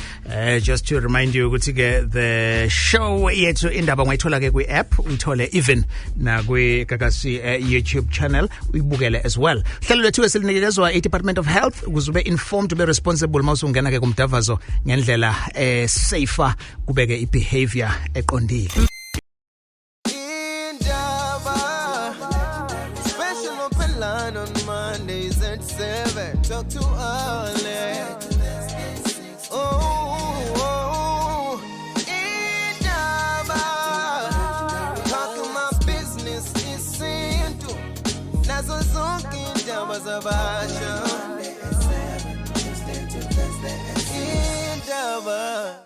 just to remind you ukuthi ke the show yethu indaba ungayithola ke kwi app, uyithole even na kwi Gagasi YouTube channel, uyibukele as well. Hlelo lethu esilinikezwa i Department of Health ukuze ube informed, ube responsible mawusungena ke kumdavazo ngendlela safer, kubeke i behavior eqondile. Indaba. Special open line on Mondays at 7. Talk to Alex. Oh, Indaba. Talking my business isintu. Nazo zonke indaba zabasha. Indaba.